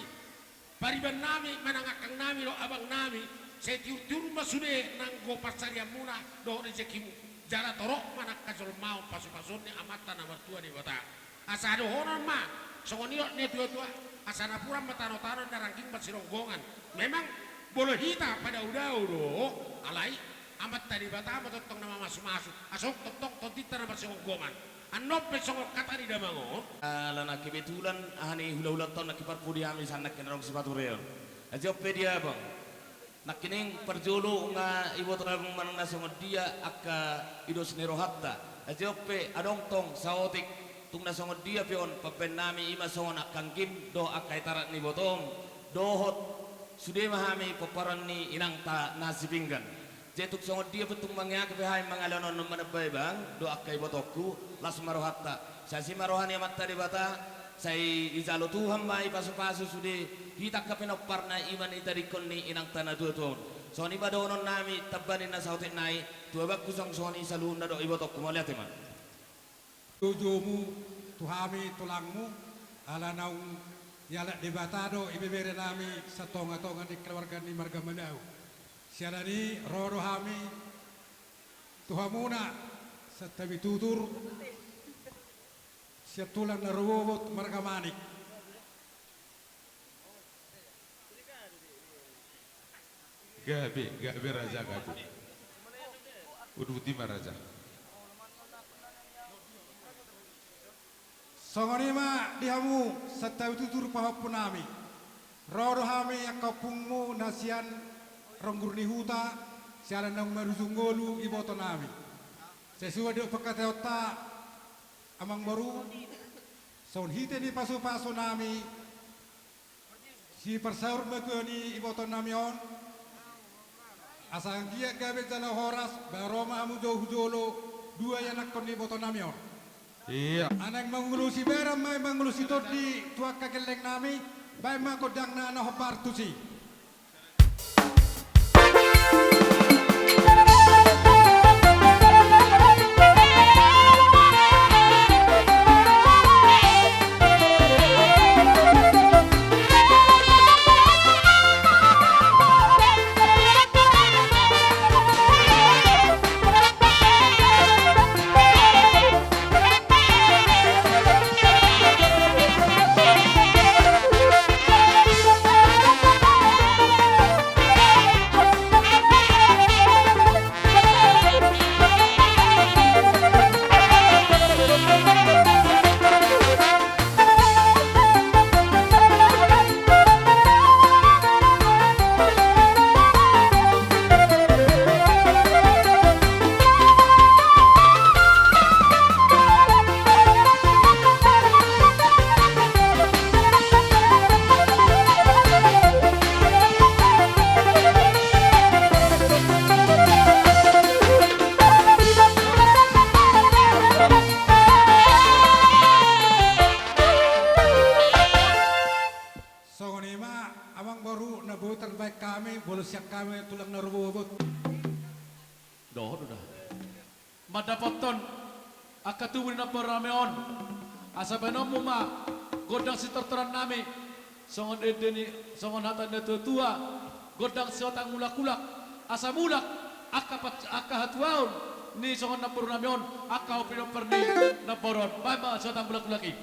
pariban nami, manang angkang nami dohot abang nami, sai tiurtiur ma sude nanggo pansarianmuna dohot rejekimu. Jala torop ma nangkin jolmaon pasupasuon ni Amanta na martua Debata. Asa dohonon ma songon i didok na tuatua, asa napuran ma tanotano, na rangging ma sironggongan. Memang molo hita padaodao do, alai Amanta Debata ma tongtong na mamasumasu, asa tongtong tontinta na marsironggongan. Annon pe songon hata ni damang on. Ala na kebetulan, aha ni hulahulanta on nangkin parpudi hami sian nangkin adong sipatureon. Aji on pe di abang. Nangkining parjolo nunga iboto abang manang na songon dia angka idos ni rohanta. Aji on pe adong tong saotik, tung na songon dia pe on pambahen nami, i ma songon angka anggim dohot angka itarat ni ibotom, dohot sude ma hami pomparan ni inangta na sipinggan. Jadi tung songon dia pe tung mangeahi pe hami mangalehon on, manambai bang dohot angka ibotongku, las ma rohanta. Sai asi ma roha ni Amanta Debata, sai dijalo Tuhan ma i pasupasu sude hita angka pinomparna, i ma na nitadingkon ni inangta na tuatua on. Songon i ma dohonon nami tamba ni na saotik nai tu abangku, songon i saluhutna dohot ibotongku. Mauliate ma. Joujoumu tu hami tulangmu, ala naung dialap Debata do ibebere nami sian tongatonga ni keluarga ni marga Manau. Siala ni i ro do hami tu hamuna santabi tutur sian tulang na ruobot marga Manik. Gabe, gabe raja, gabe. Uduti ma raja. Songon i ma di hamu santabi tutur pahompu nami. Ro do hami angka ompungmu na sian ronggur ni huta, siala naung marujung ngolu iboto nami. Sesuai dohot pangkataionta amangboru, songon hite ni pasupasu nami, siparsaur matua ni iboto nami on, asa anggiat gabe jala horas, bahen ro ma hamu jo hu jolo, dua ianakhon ni iboto nami on. Ia. Ala naeng mangulosi baran ma i, mangulosi tondi tu angka gelleng nami, bahen ma gondangna na hombar tusi. Songon i ma amangboru na boi tarbahen hami, molo sian hami tulang na ruobot. Dohot do da. Mandapothon angka tubu ni namboru nami on, asa baenonmu ma gondang sitortoran nami Songon ende ni, songon hata ni natuatua, gondang siotang mulak-ulak, asa mulak angka pat-, angka hatuaon ni songon namboru nami on, angka pinompar ni namboru on. Baen ma siotang mulak-ulak i.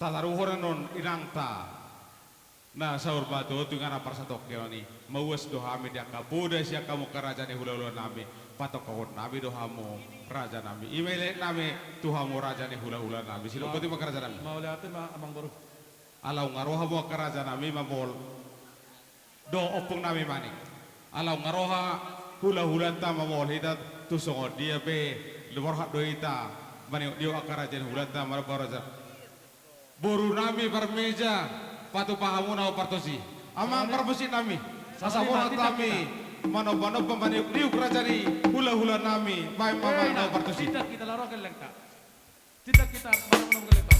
Tataruhon annon inangta. Na saur matua tu inganan parsatongkinan i, mauas do hami di angka poda sian hamu angka raja ni hulahula nami, patongkahon nami do hamu raja nami. I ma i lae nami tu hamu raja ni hulahula nami. Sidok boti ma angka raja nami. Mauliate ma amang boru. Ala nunga ro hamu angka raja nami mamboan do ompung nami Manik. Ala nunga ro hulahulanta mamboan hita tu songon dia pe, borhat do hita maniuk-niuk angka raja ni hulanta mamboan raja. Boru nami Parmeja, patupa hamu na hombar tusi. Amang parmusik nami, asa borhat hami manomba-nomba maniuk-niuk raja ni hulahula nami, baen ma amang na hombar tusi. Sindak hita, la ro gellengta. Sindak hita manomba-nomba gellengta.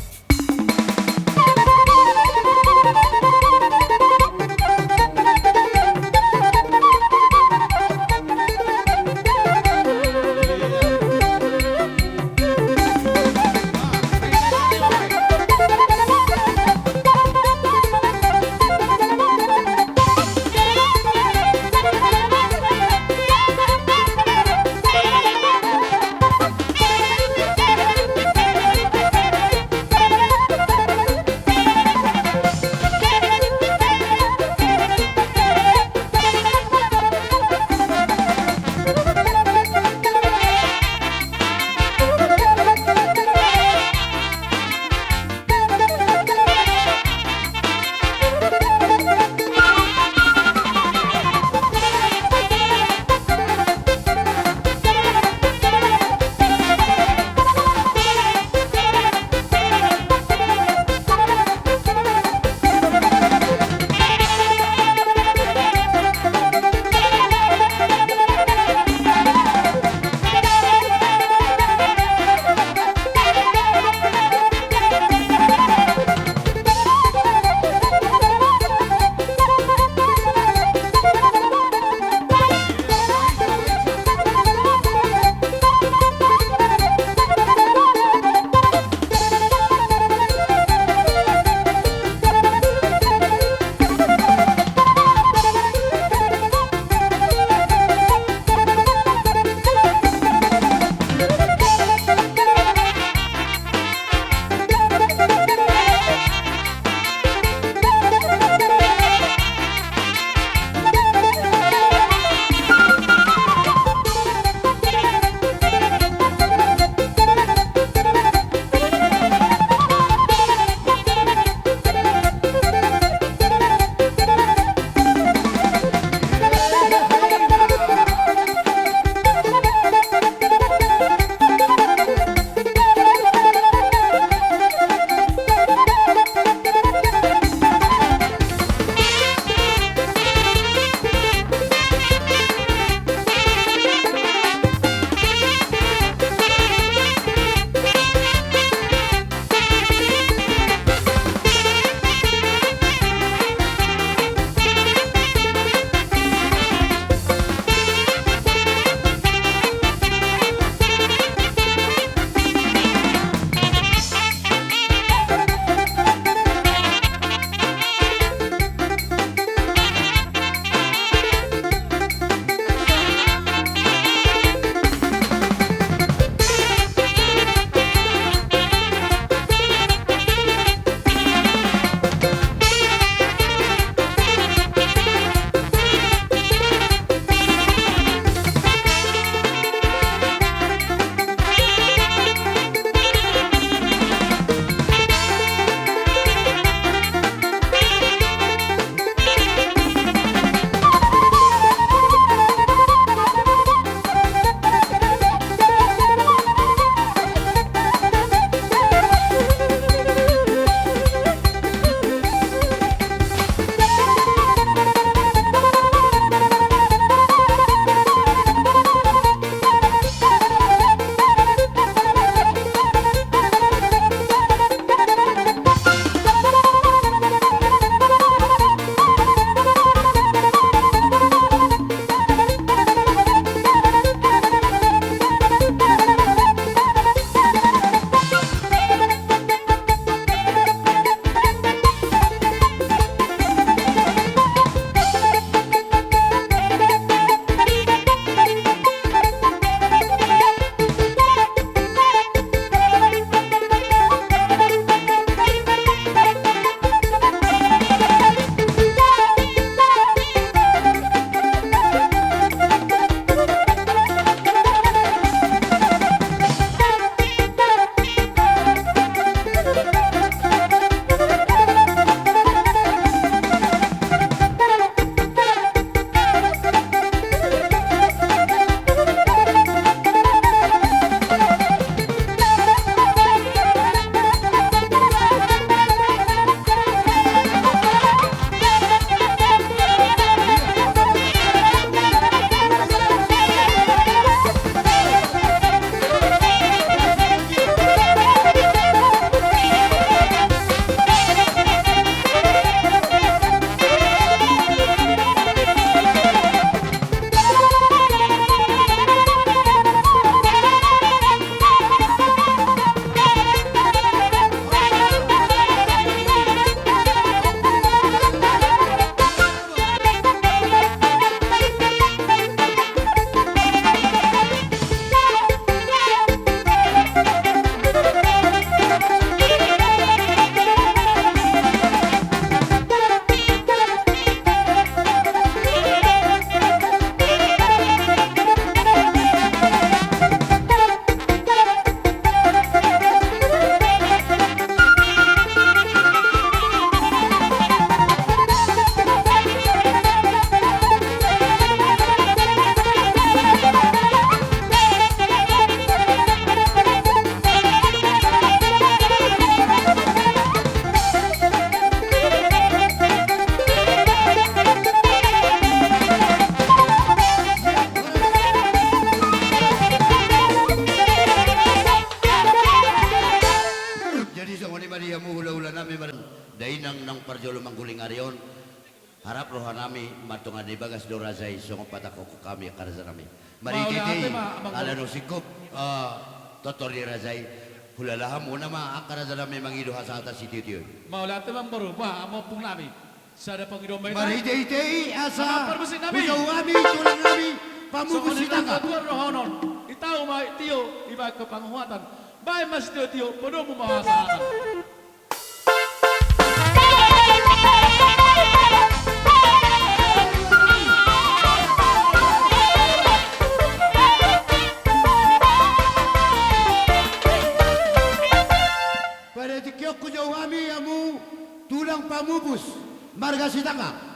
Dainang naung parjolo mangguling ari on, harap rohanami martonga ni bagas do raja i, songon patahonon hami angka rajanami. Marhitehite i, ala naung singkop, eh, tortor ni raja i, hulala hamuna ma angka rajanami mangido hasahatan sitiotio i. Mauliate ma amang boru, bah, amang ompungnami. Sada pangidoan ma i. Marhitehite i asa hujou hami tulangnami pamupus Sitanggang. Songon i ma tutu rohaon, i tau ma tio, i baen ho panguhatan. Baen ma sitiotio, podomu ma hasahatan. Pada tingki on hujou hami hamu tulang pamupus marga Sitanggang.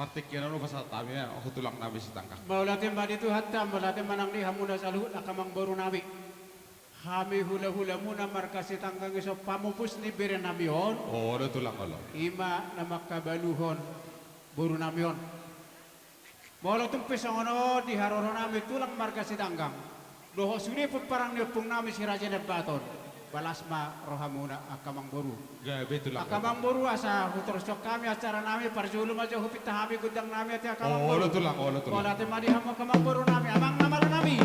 Partingkian on hupasahat hami ma tu tulang nami Sitanggang. Mauliate ma di Tuhanta, mauliate ma nang di hamuna saluhut angka amangboru nami. Hami hulahula muna marga Sitanggang i, so pamupus ni bere nami on. Olo tulang, olo. I ma na mangkabaluhon boru nami on. Molo tung pe songon on di haroro nami tulang marga Sitanggang dohot sude pomparan ni ompung nami si Raja Nabbaton, balas ma rohamuna angka amangboru. Gabe tulang. Angka amangboru, asa hutorus hami acara nami, parjolo ma jo hupinta hami gondang nami ate angka amangboru. Olo tulang, olo tulang. Mauliate ma di hamu angka amangboru nami, amang na malo nami.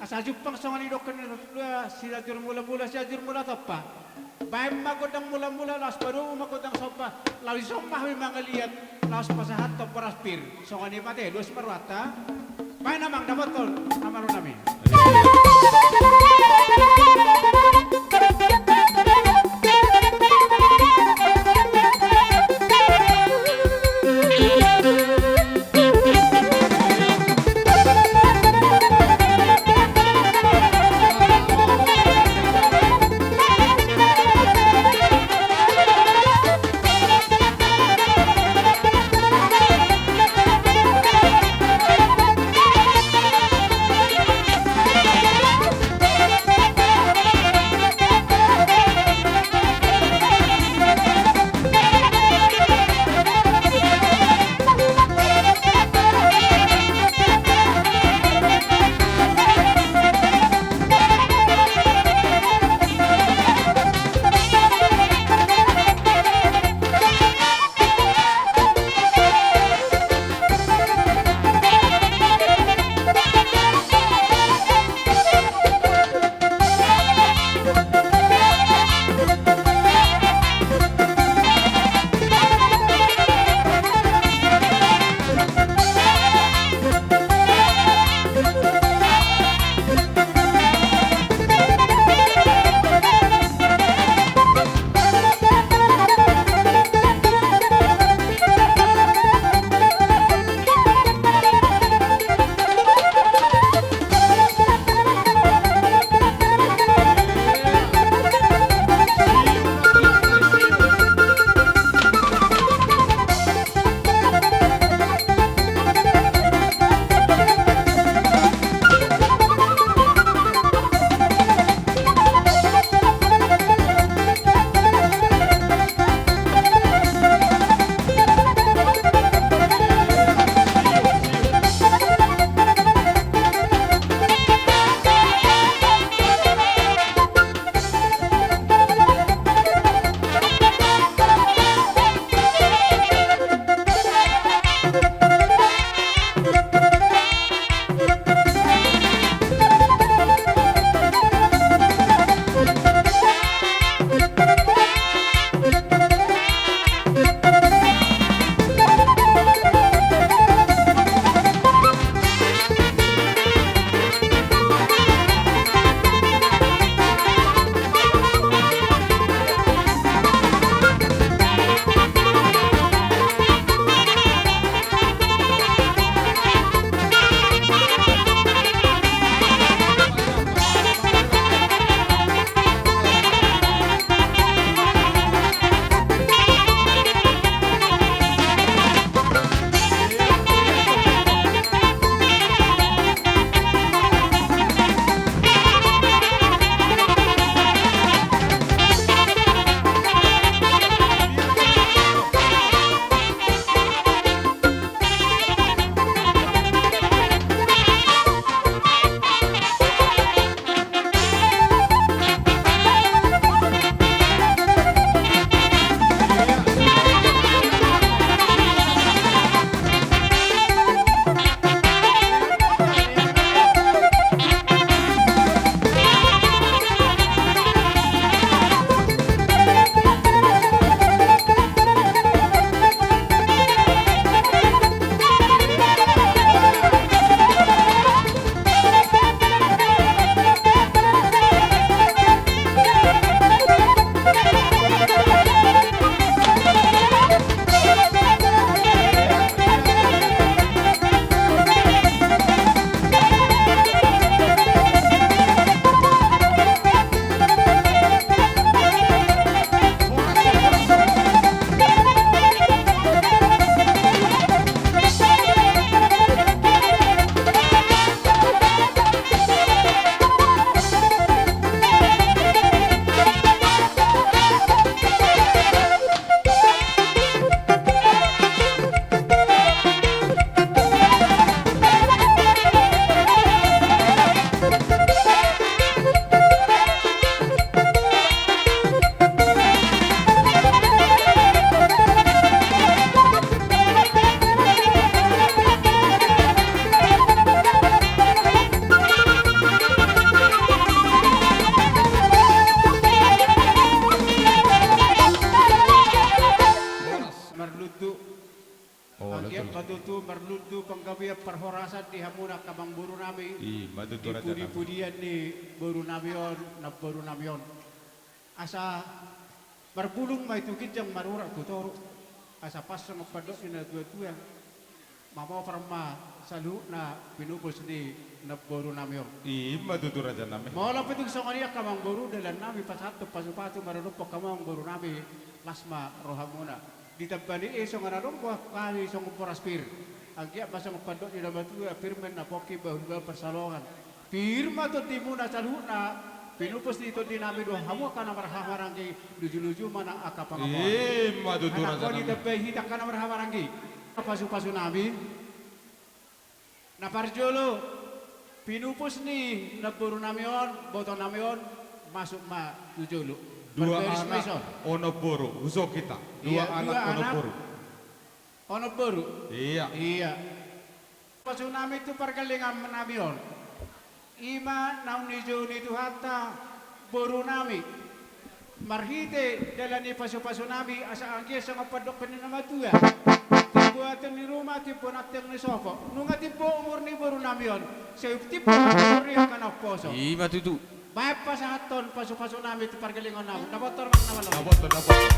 Asa jumpang songon i didok ni natua-tua, Sianjur Mulamula, Sianjur Mulatompa. Baen ma gondang mulamula, laos padomu ma gondang somba, laos dison ma hami mangaliat, laos pasahathon boras pir. Songon i ma ate, dos ma rohanta. Baen amang, dapothon na malo nami. Tutu marlundu panggabean parhorasan di hamuna angka amangboru nami. I ma tutu, raja nami. Di pudi-pudian ni boru nami on, namboru nami on. Asa marbulung ma i tu ginjang, marurat tu toru. Asa pas songon pandok ni natua-tua, mamompar ma saluhutna pinupus ni namboru nami on. I ma tutu, raja nami. Molo pe tung songon i angka amangboru, dalan nami pasahathon pasu-pasu maradophon hamu amangboru nami, las ma rohamuna. Ditamba ni i songon adong boha hami songon boras pir. Anggiat ma songon pandok ni natua-tua, pir ma na pongki bahulbahul pansalongan. Pir ma tondimuna saluhutna, pinupus ni tondi nami dohot hamu angka na marhahamaranggi, luju-luju ma nang angka pangomoan. I ma tutu, raja nami. Anakkon i ditambai hita angka na marhahamaranggi. Pasu-pasu nami. Na parjolo, pinupus ni namboru nami on, boto nami on, masuk ma tu jolo. Dua anak, onom boru, hujou hita. Dua anak, onom boru. Onom boru. Iya. Iya. Pasu nami tu pargellengon nami on. I ma naung nijou ni Tuhanta boru nami. Marhite dalan ni pasu-pasu nami, asa anggiat songon pandok ni natua-tua. Timbo atur ni ruma, timbo nanteng ni sopo. Nunga timbo umur ni boru nami on, sai timbo umur ni angka na umposo. I ma tutu. Baen pasahathon pasu-pasu nami tu pargellengon nami. Dapothon ma na malo. Dapothon, dapothon.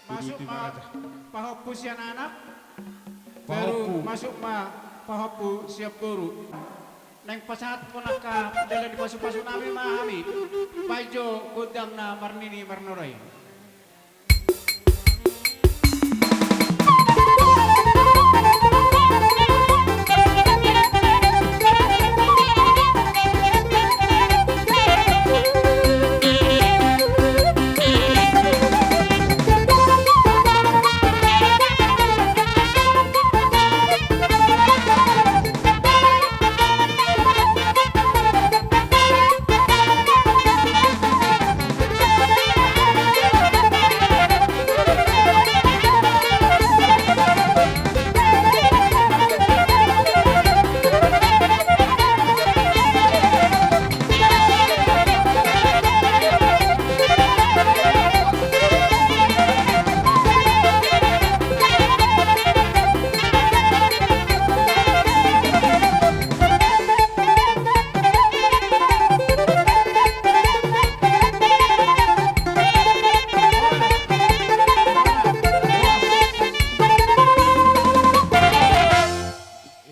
Masuk ma pahompu sian anak. Pahompu. Boru, masuk ma pahompu sian boru. Naeng pasahathon angka dalan ni pasu-pasu nami ma hami. Baen jo gondang na marnini marnono i.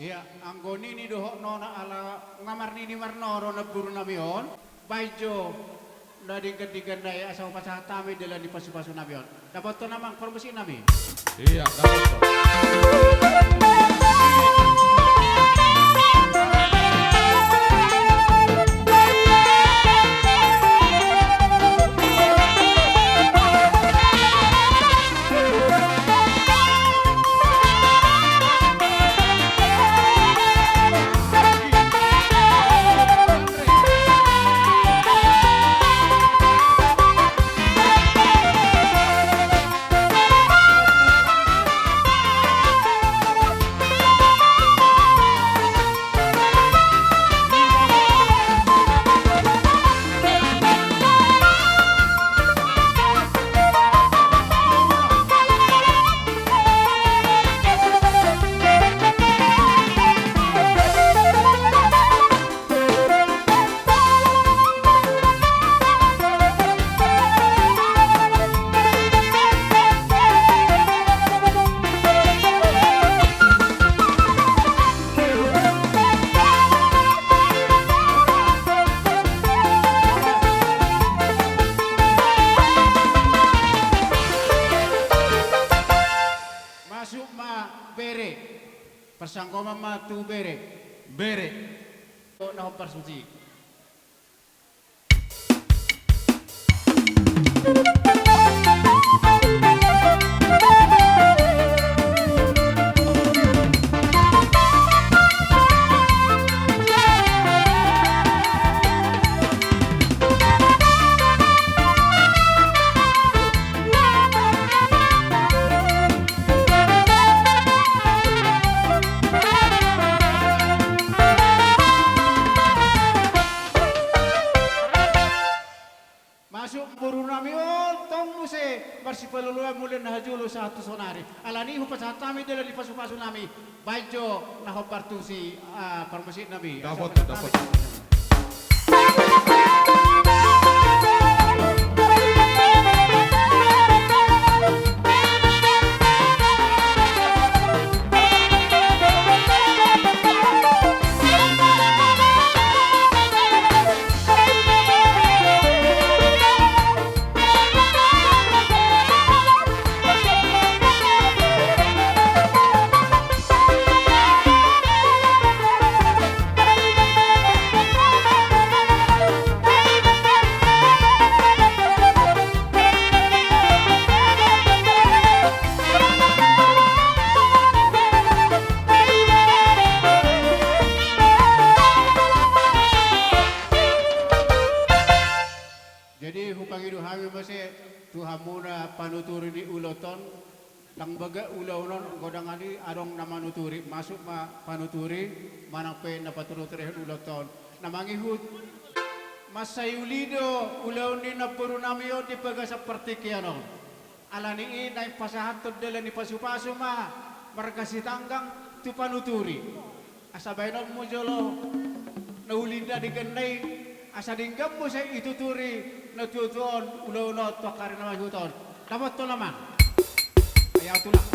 Ia, anggo nini dohot nona ala nga marnini marnono namboru nami on, baen jo na denggan-denggan na i asa hupasahat hami dalan ni pasu-pasu nami on. Dapothon amang parmusik nami. Ia, dapothon. Parsangkoman ma tu bere. Bere. Na hombar susi. Masuk boru nami on, tong muse marsipaluluan mule na hajolo sahat tu sonari. Alani i hupasahat hami dalan ni pasupasu nami. Baen jo na hombar tusi, ah, parmusik nami. Dapot, dapot. Jadi hupangido hami muse tu hamuna panuturi ni ulaon on. Ndang bagak ulaon on, anggo dang adong na manuturi, masuk ma panuturi manang pe na paturturirihon ulaon on. Na mangihut, mansai uli do ulaon ni namboru nami on di bagasan partingkian on. Alani i naeng pasahathon dalan ni pasupasu ma marga Sitanggang tu panuturi. Asa baenonmu jolo na uli na denggan na i, asa denggan muse dituturi na tuatua on ulaon on tu angka ari na mangihut on. Dapothon amang. Ai ahu tulang.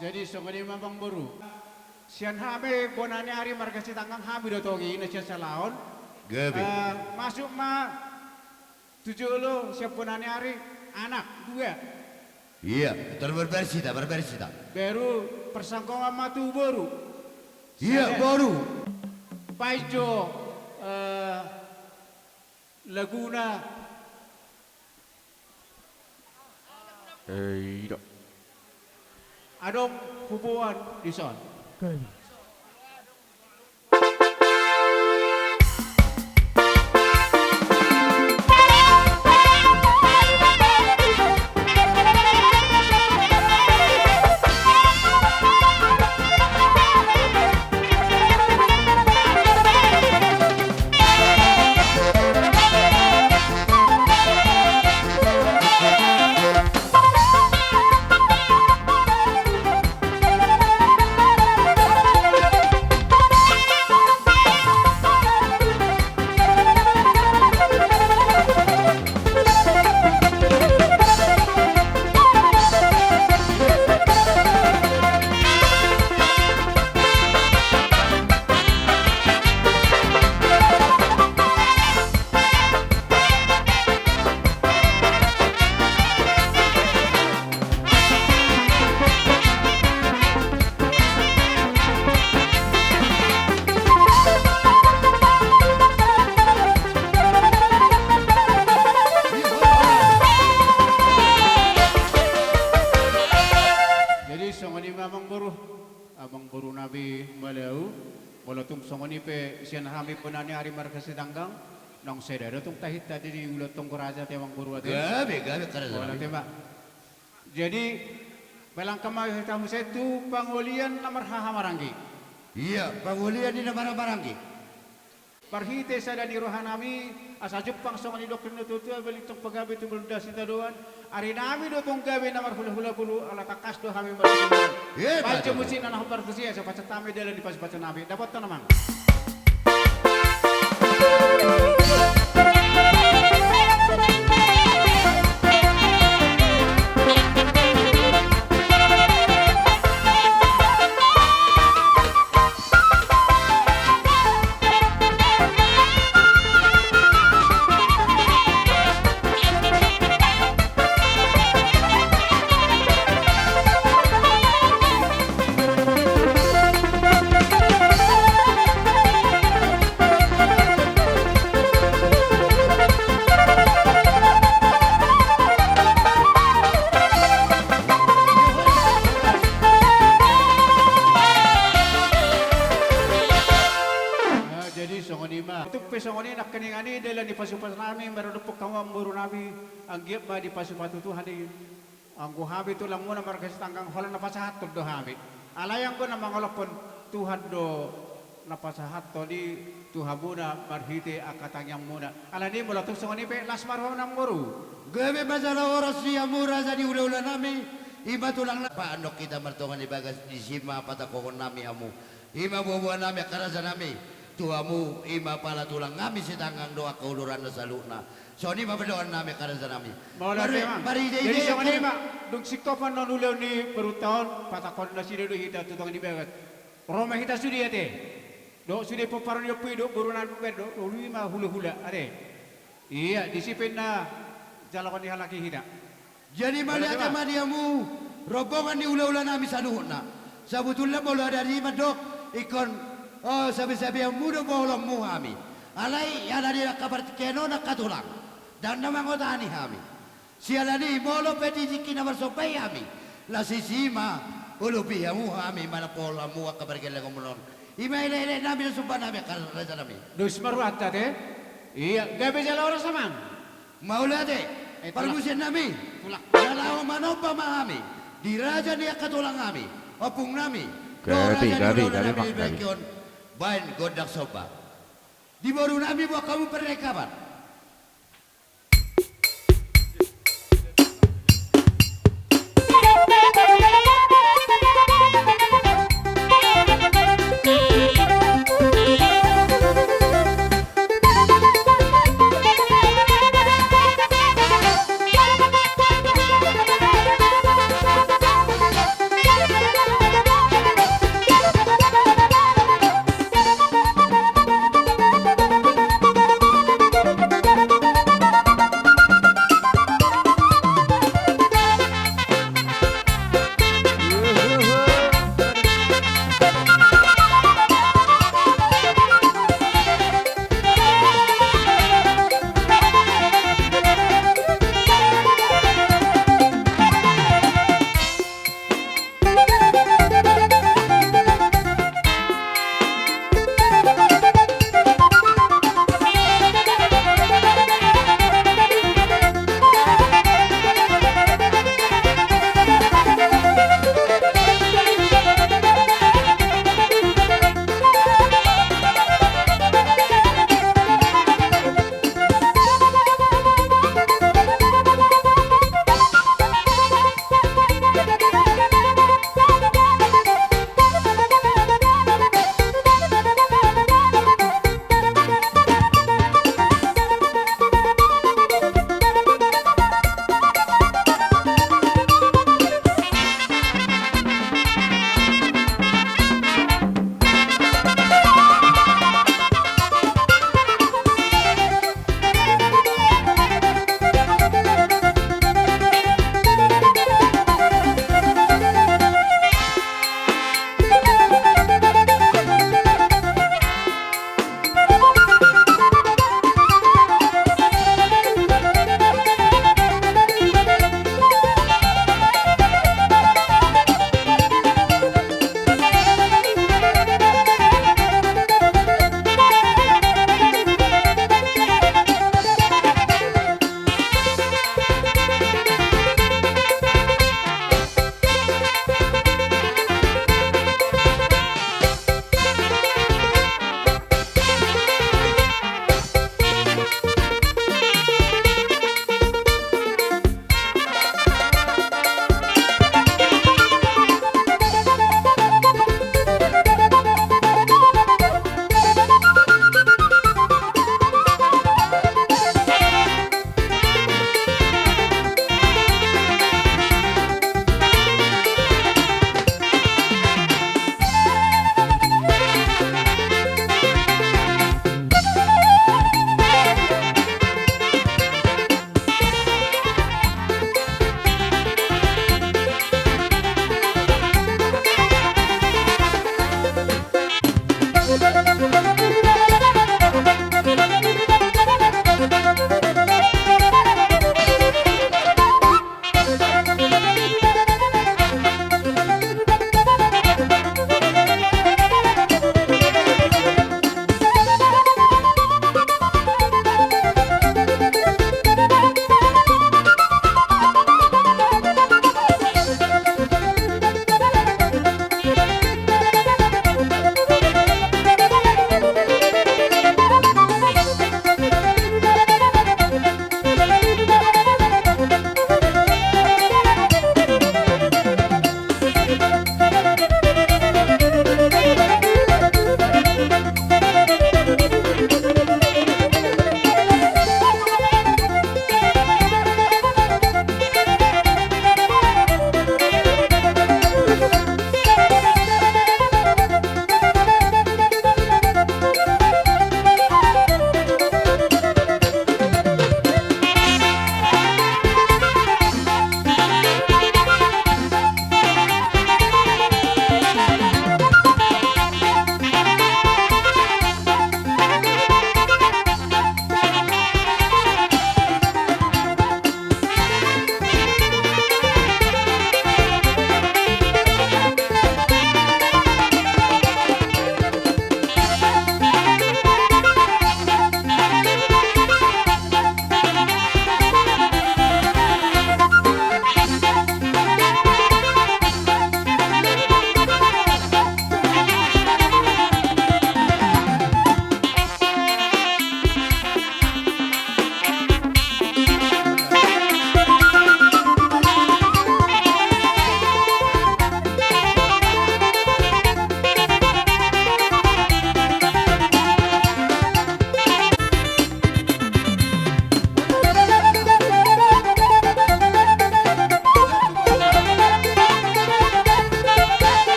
Jadi songon i ma amangboru. Sian hami bona ni ari marga Sitanggang, hami do tong i na sian Salaon. Gabe. Eh, masuk ma tu jolo sian bona ni ari anak dua. Ia, tar barbar sita, barbar sita. Baru parsangkoman ma tu boru. Ia, sada. Boru. Baen jo, eh, laguna. Eh, ida. Adong huboan dison. Gabe. Jadi songon i ma amangboru, amangboru nami Malau, molo tung songon i pe sian hami bona ni ari marga Sitanggang, Naung sada do tong tahinta di ulaon tonggo raja ate amangboru ate. Gabe, gabe, karajaan. Jadi, balangka ma hita muse tu pangolian na marhahamaranggi. Ia, pangolian ni na marhahamaranggi. Marhite sada ni rohanami, asa jumpang songon nidok ni natuatua, balintang pagabe tumundalhon sitadoan, arinami do tong gabe na marhulahula boru, ala tangkas do hami marhulahula. Ia, baca musik na naung partusia, so pasahat hami dalan ni pasupasu nami. Dapothon amang. Jadi songon i ma. Tung pe songon i nangkiningan i dalan ni pasupasu nami, maradophon hamu amangboru nami, anggiat ma dipasupasu Tuhan i. Anggo hami tulangmuna marga Sitanggang holan na pasahathon do hami. Alai anggo na mangolophon Tuhan do na pasahathon i tu hamuna marhite angka tangiangmuna. Alani molo tung songon i pe las ma roha amangboru. Gabe ma jala horas di hamu raja ni hulahula nami, i ma tulang na. Paandok hita martonga ni bagas disi ma patangkohon nami hamu. I ma boaboa nami angka raja nami, tu hamu i ma pala tulang nami Sitanggang dohot angka uluran na saluhutna. Songon i ma pandohan nami angka raja nami. Mauliate ma. Marhite-hite. Jadi songon i ma, dung singkop ma annon ulaon ni borunta on, patangkohon nasida do hita tu tonga ni bagas. Ro ma hita sude ate. Dohot sude pomparan ni ompu i dohot boru nami dohot, olo i ma hulahula ate. Ia, disi pe na jaloon ni halak i hita. Jadi mauliate ma di hamu rombongan ni hulahula nami saluhutna. Sabotulna molo adong i mandok ingkon, o, sabesabeanmu do bolonmu hami. Alai ala ni angka partingkian on angka tulang, ndang na mangotani hami. Siala ni i molo pe tingki na marsomba i hami, las disi ma ulupi hamu hami manang bolonmu angka pargellengonmuna on. I ma elek-elek nami dohot somba nami angka raja nami. Dos ma rohanta ate. Ia, gabe jala horas amang. Mauliate. Eh, parmusik nami. Tulang. Jala manomba ma hami di raja ni angka tulang nami, ompung nami. Gabe, gabe, gabe, gabe. Baen gondang somba. Di boru nami buat hamu perlengkapan.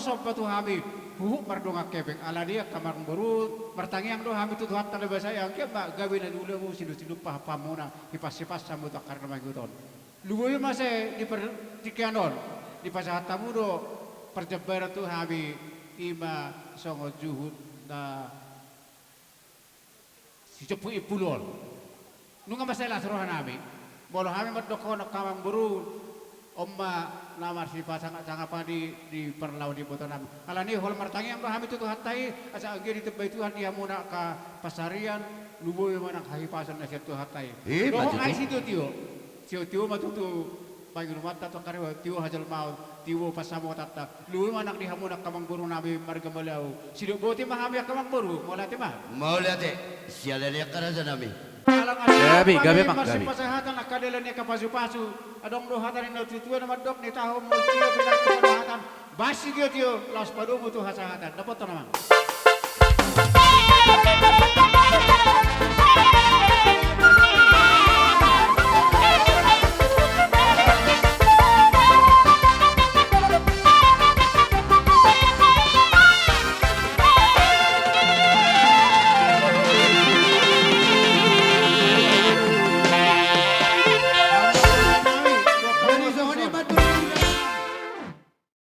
somba tu hami huhut mardongan hepeng. Alani i angka amangboru, martangiang do hami tu Tuhanta na basa i, anggiat ma gabe na niula hamu, sinur-sinur pahanpahanmuna, hipas-hipas hamu tu angka ari na mangihut on. Lumobi ma asa di partingkian on dipasahat hamu do parjambaran tu hami, i ma songon juhut na sijompu impulu on. Nunga mansai las roha nami molo hami mandokkon angka amangboru, on ma na marsipasangap-sangapan i di parlao ni iboto nami. Alani i holan martangiang do hami tu Tuhanta i, asa anggiat ditambai Tuhan di hamuna angka pansarian, lumobi ma nang hahipason na sian Tuhanta i. Ima tutu. Dohot ai sitio-tio, sitio-tio ma tutu pangidoanta tu angka ari, tio hajelmaon, tio pansamotanta. Lumobi ma nang di hamuna angka amangboru nami marga Malau. Sidok boti ma hami angka amangboru, mauliate ma. Mauliate. Siala ni angka raja nami. Gabe, gabe, Amang, gabe. Pasahat angka dalan ni angka pasu-pasu. Adong do hata ni natuatua na mandok, ni tahu multia pinangkatan hatan. Bahen sitio-tio, laos padomu tu hasahatan. Dapothon, Amang.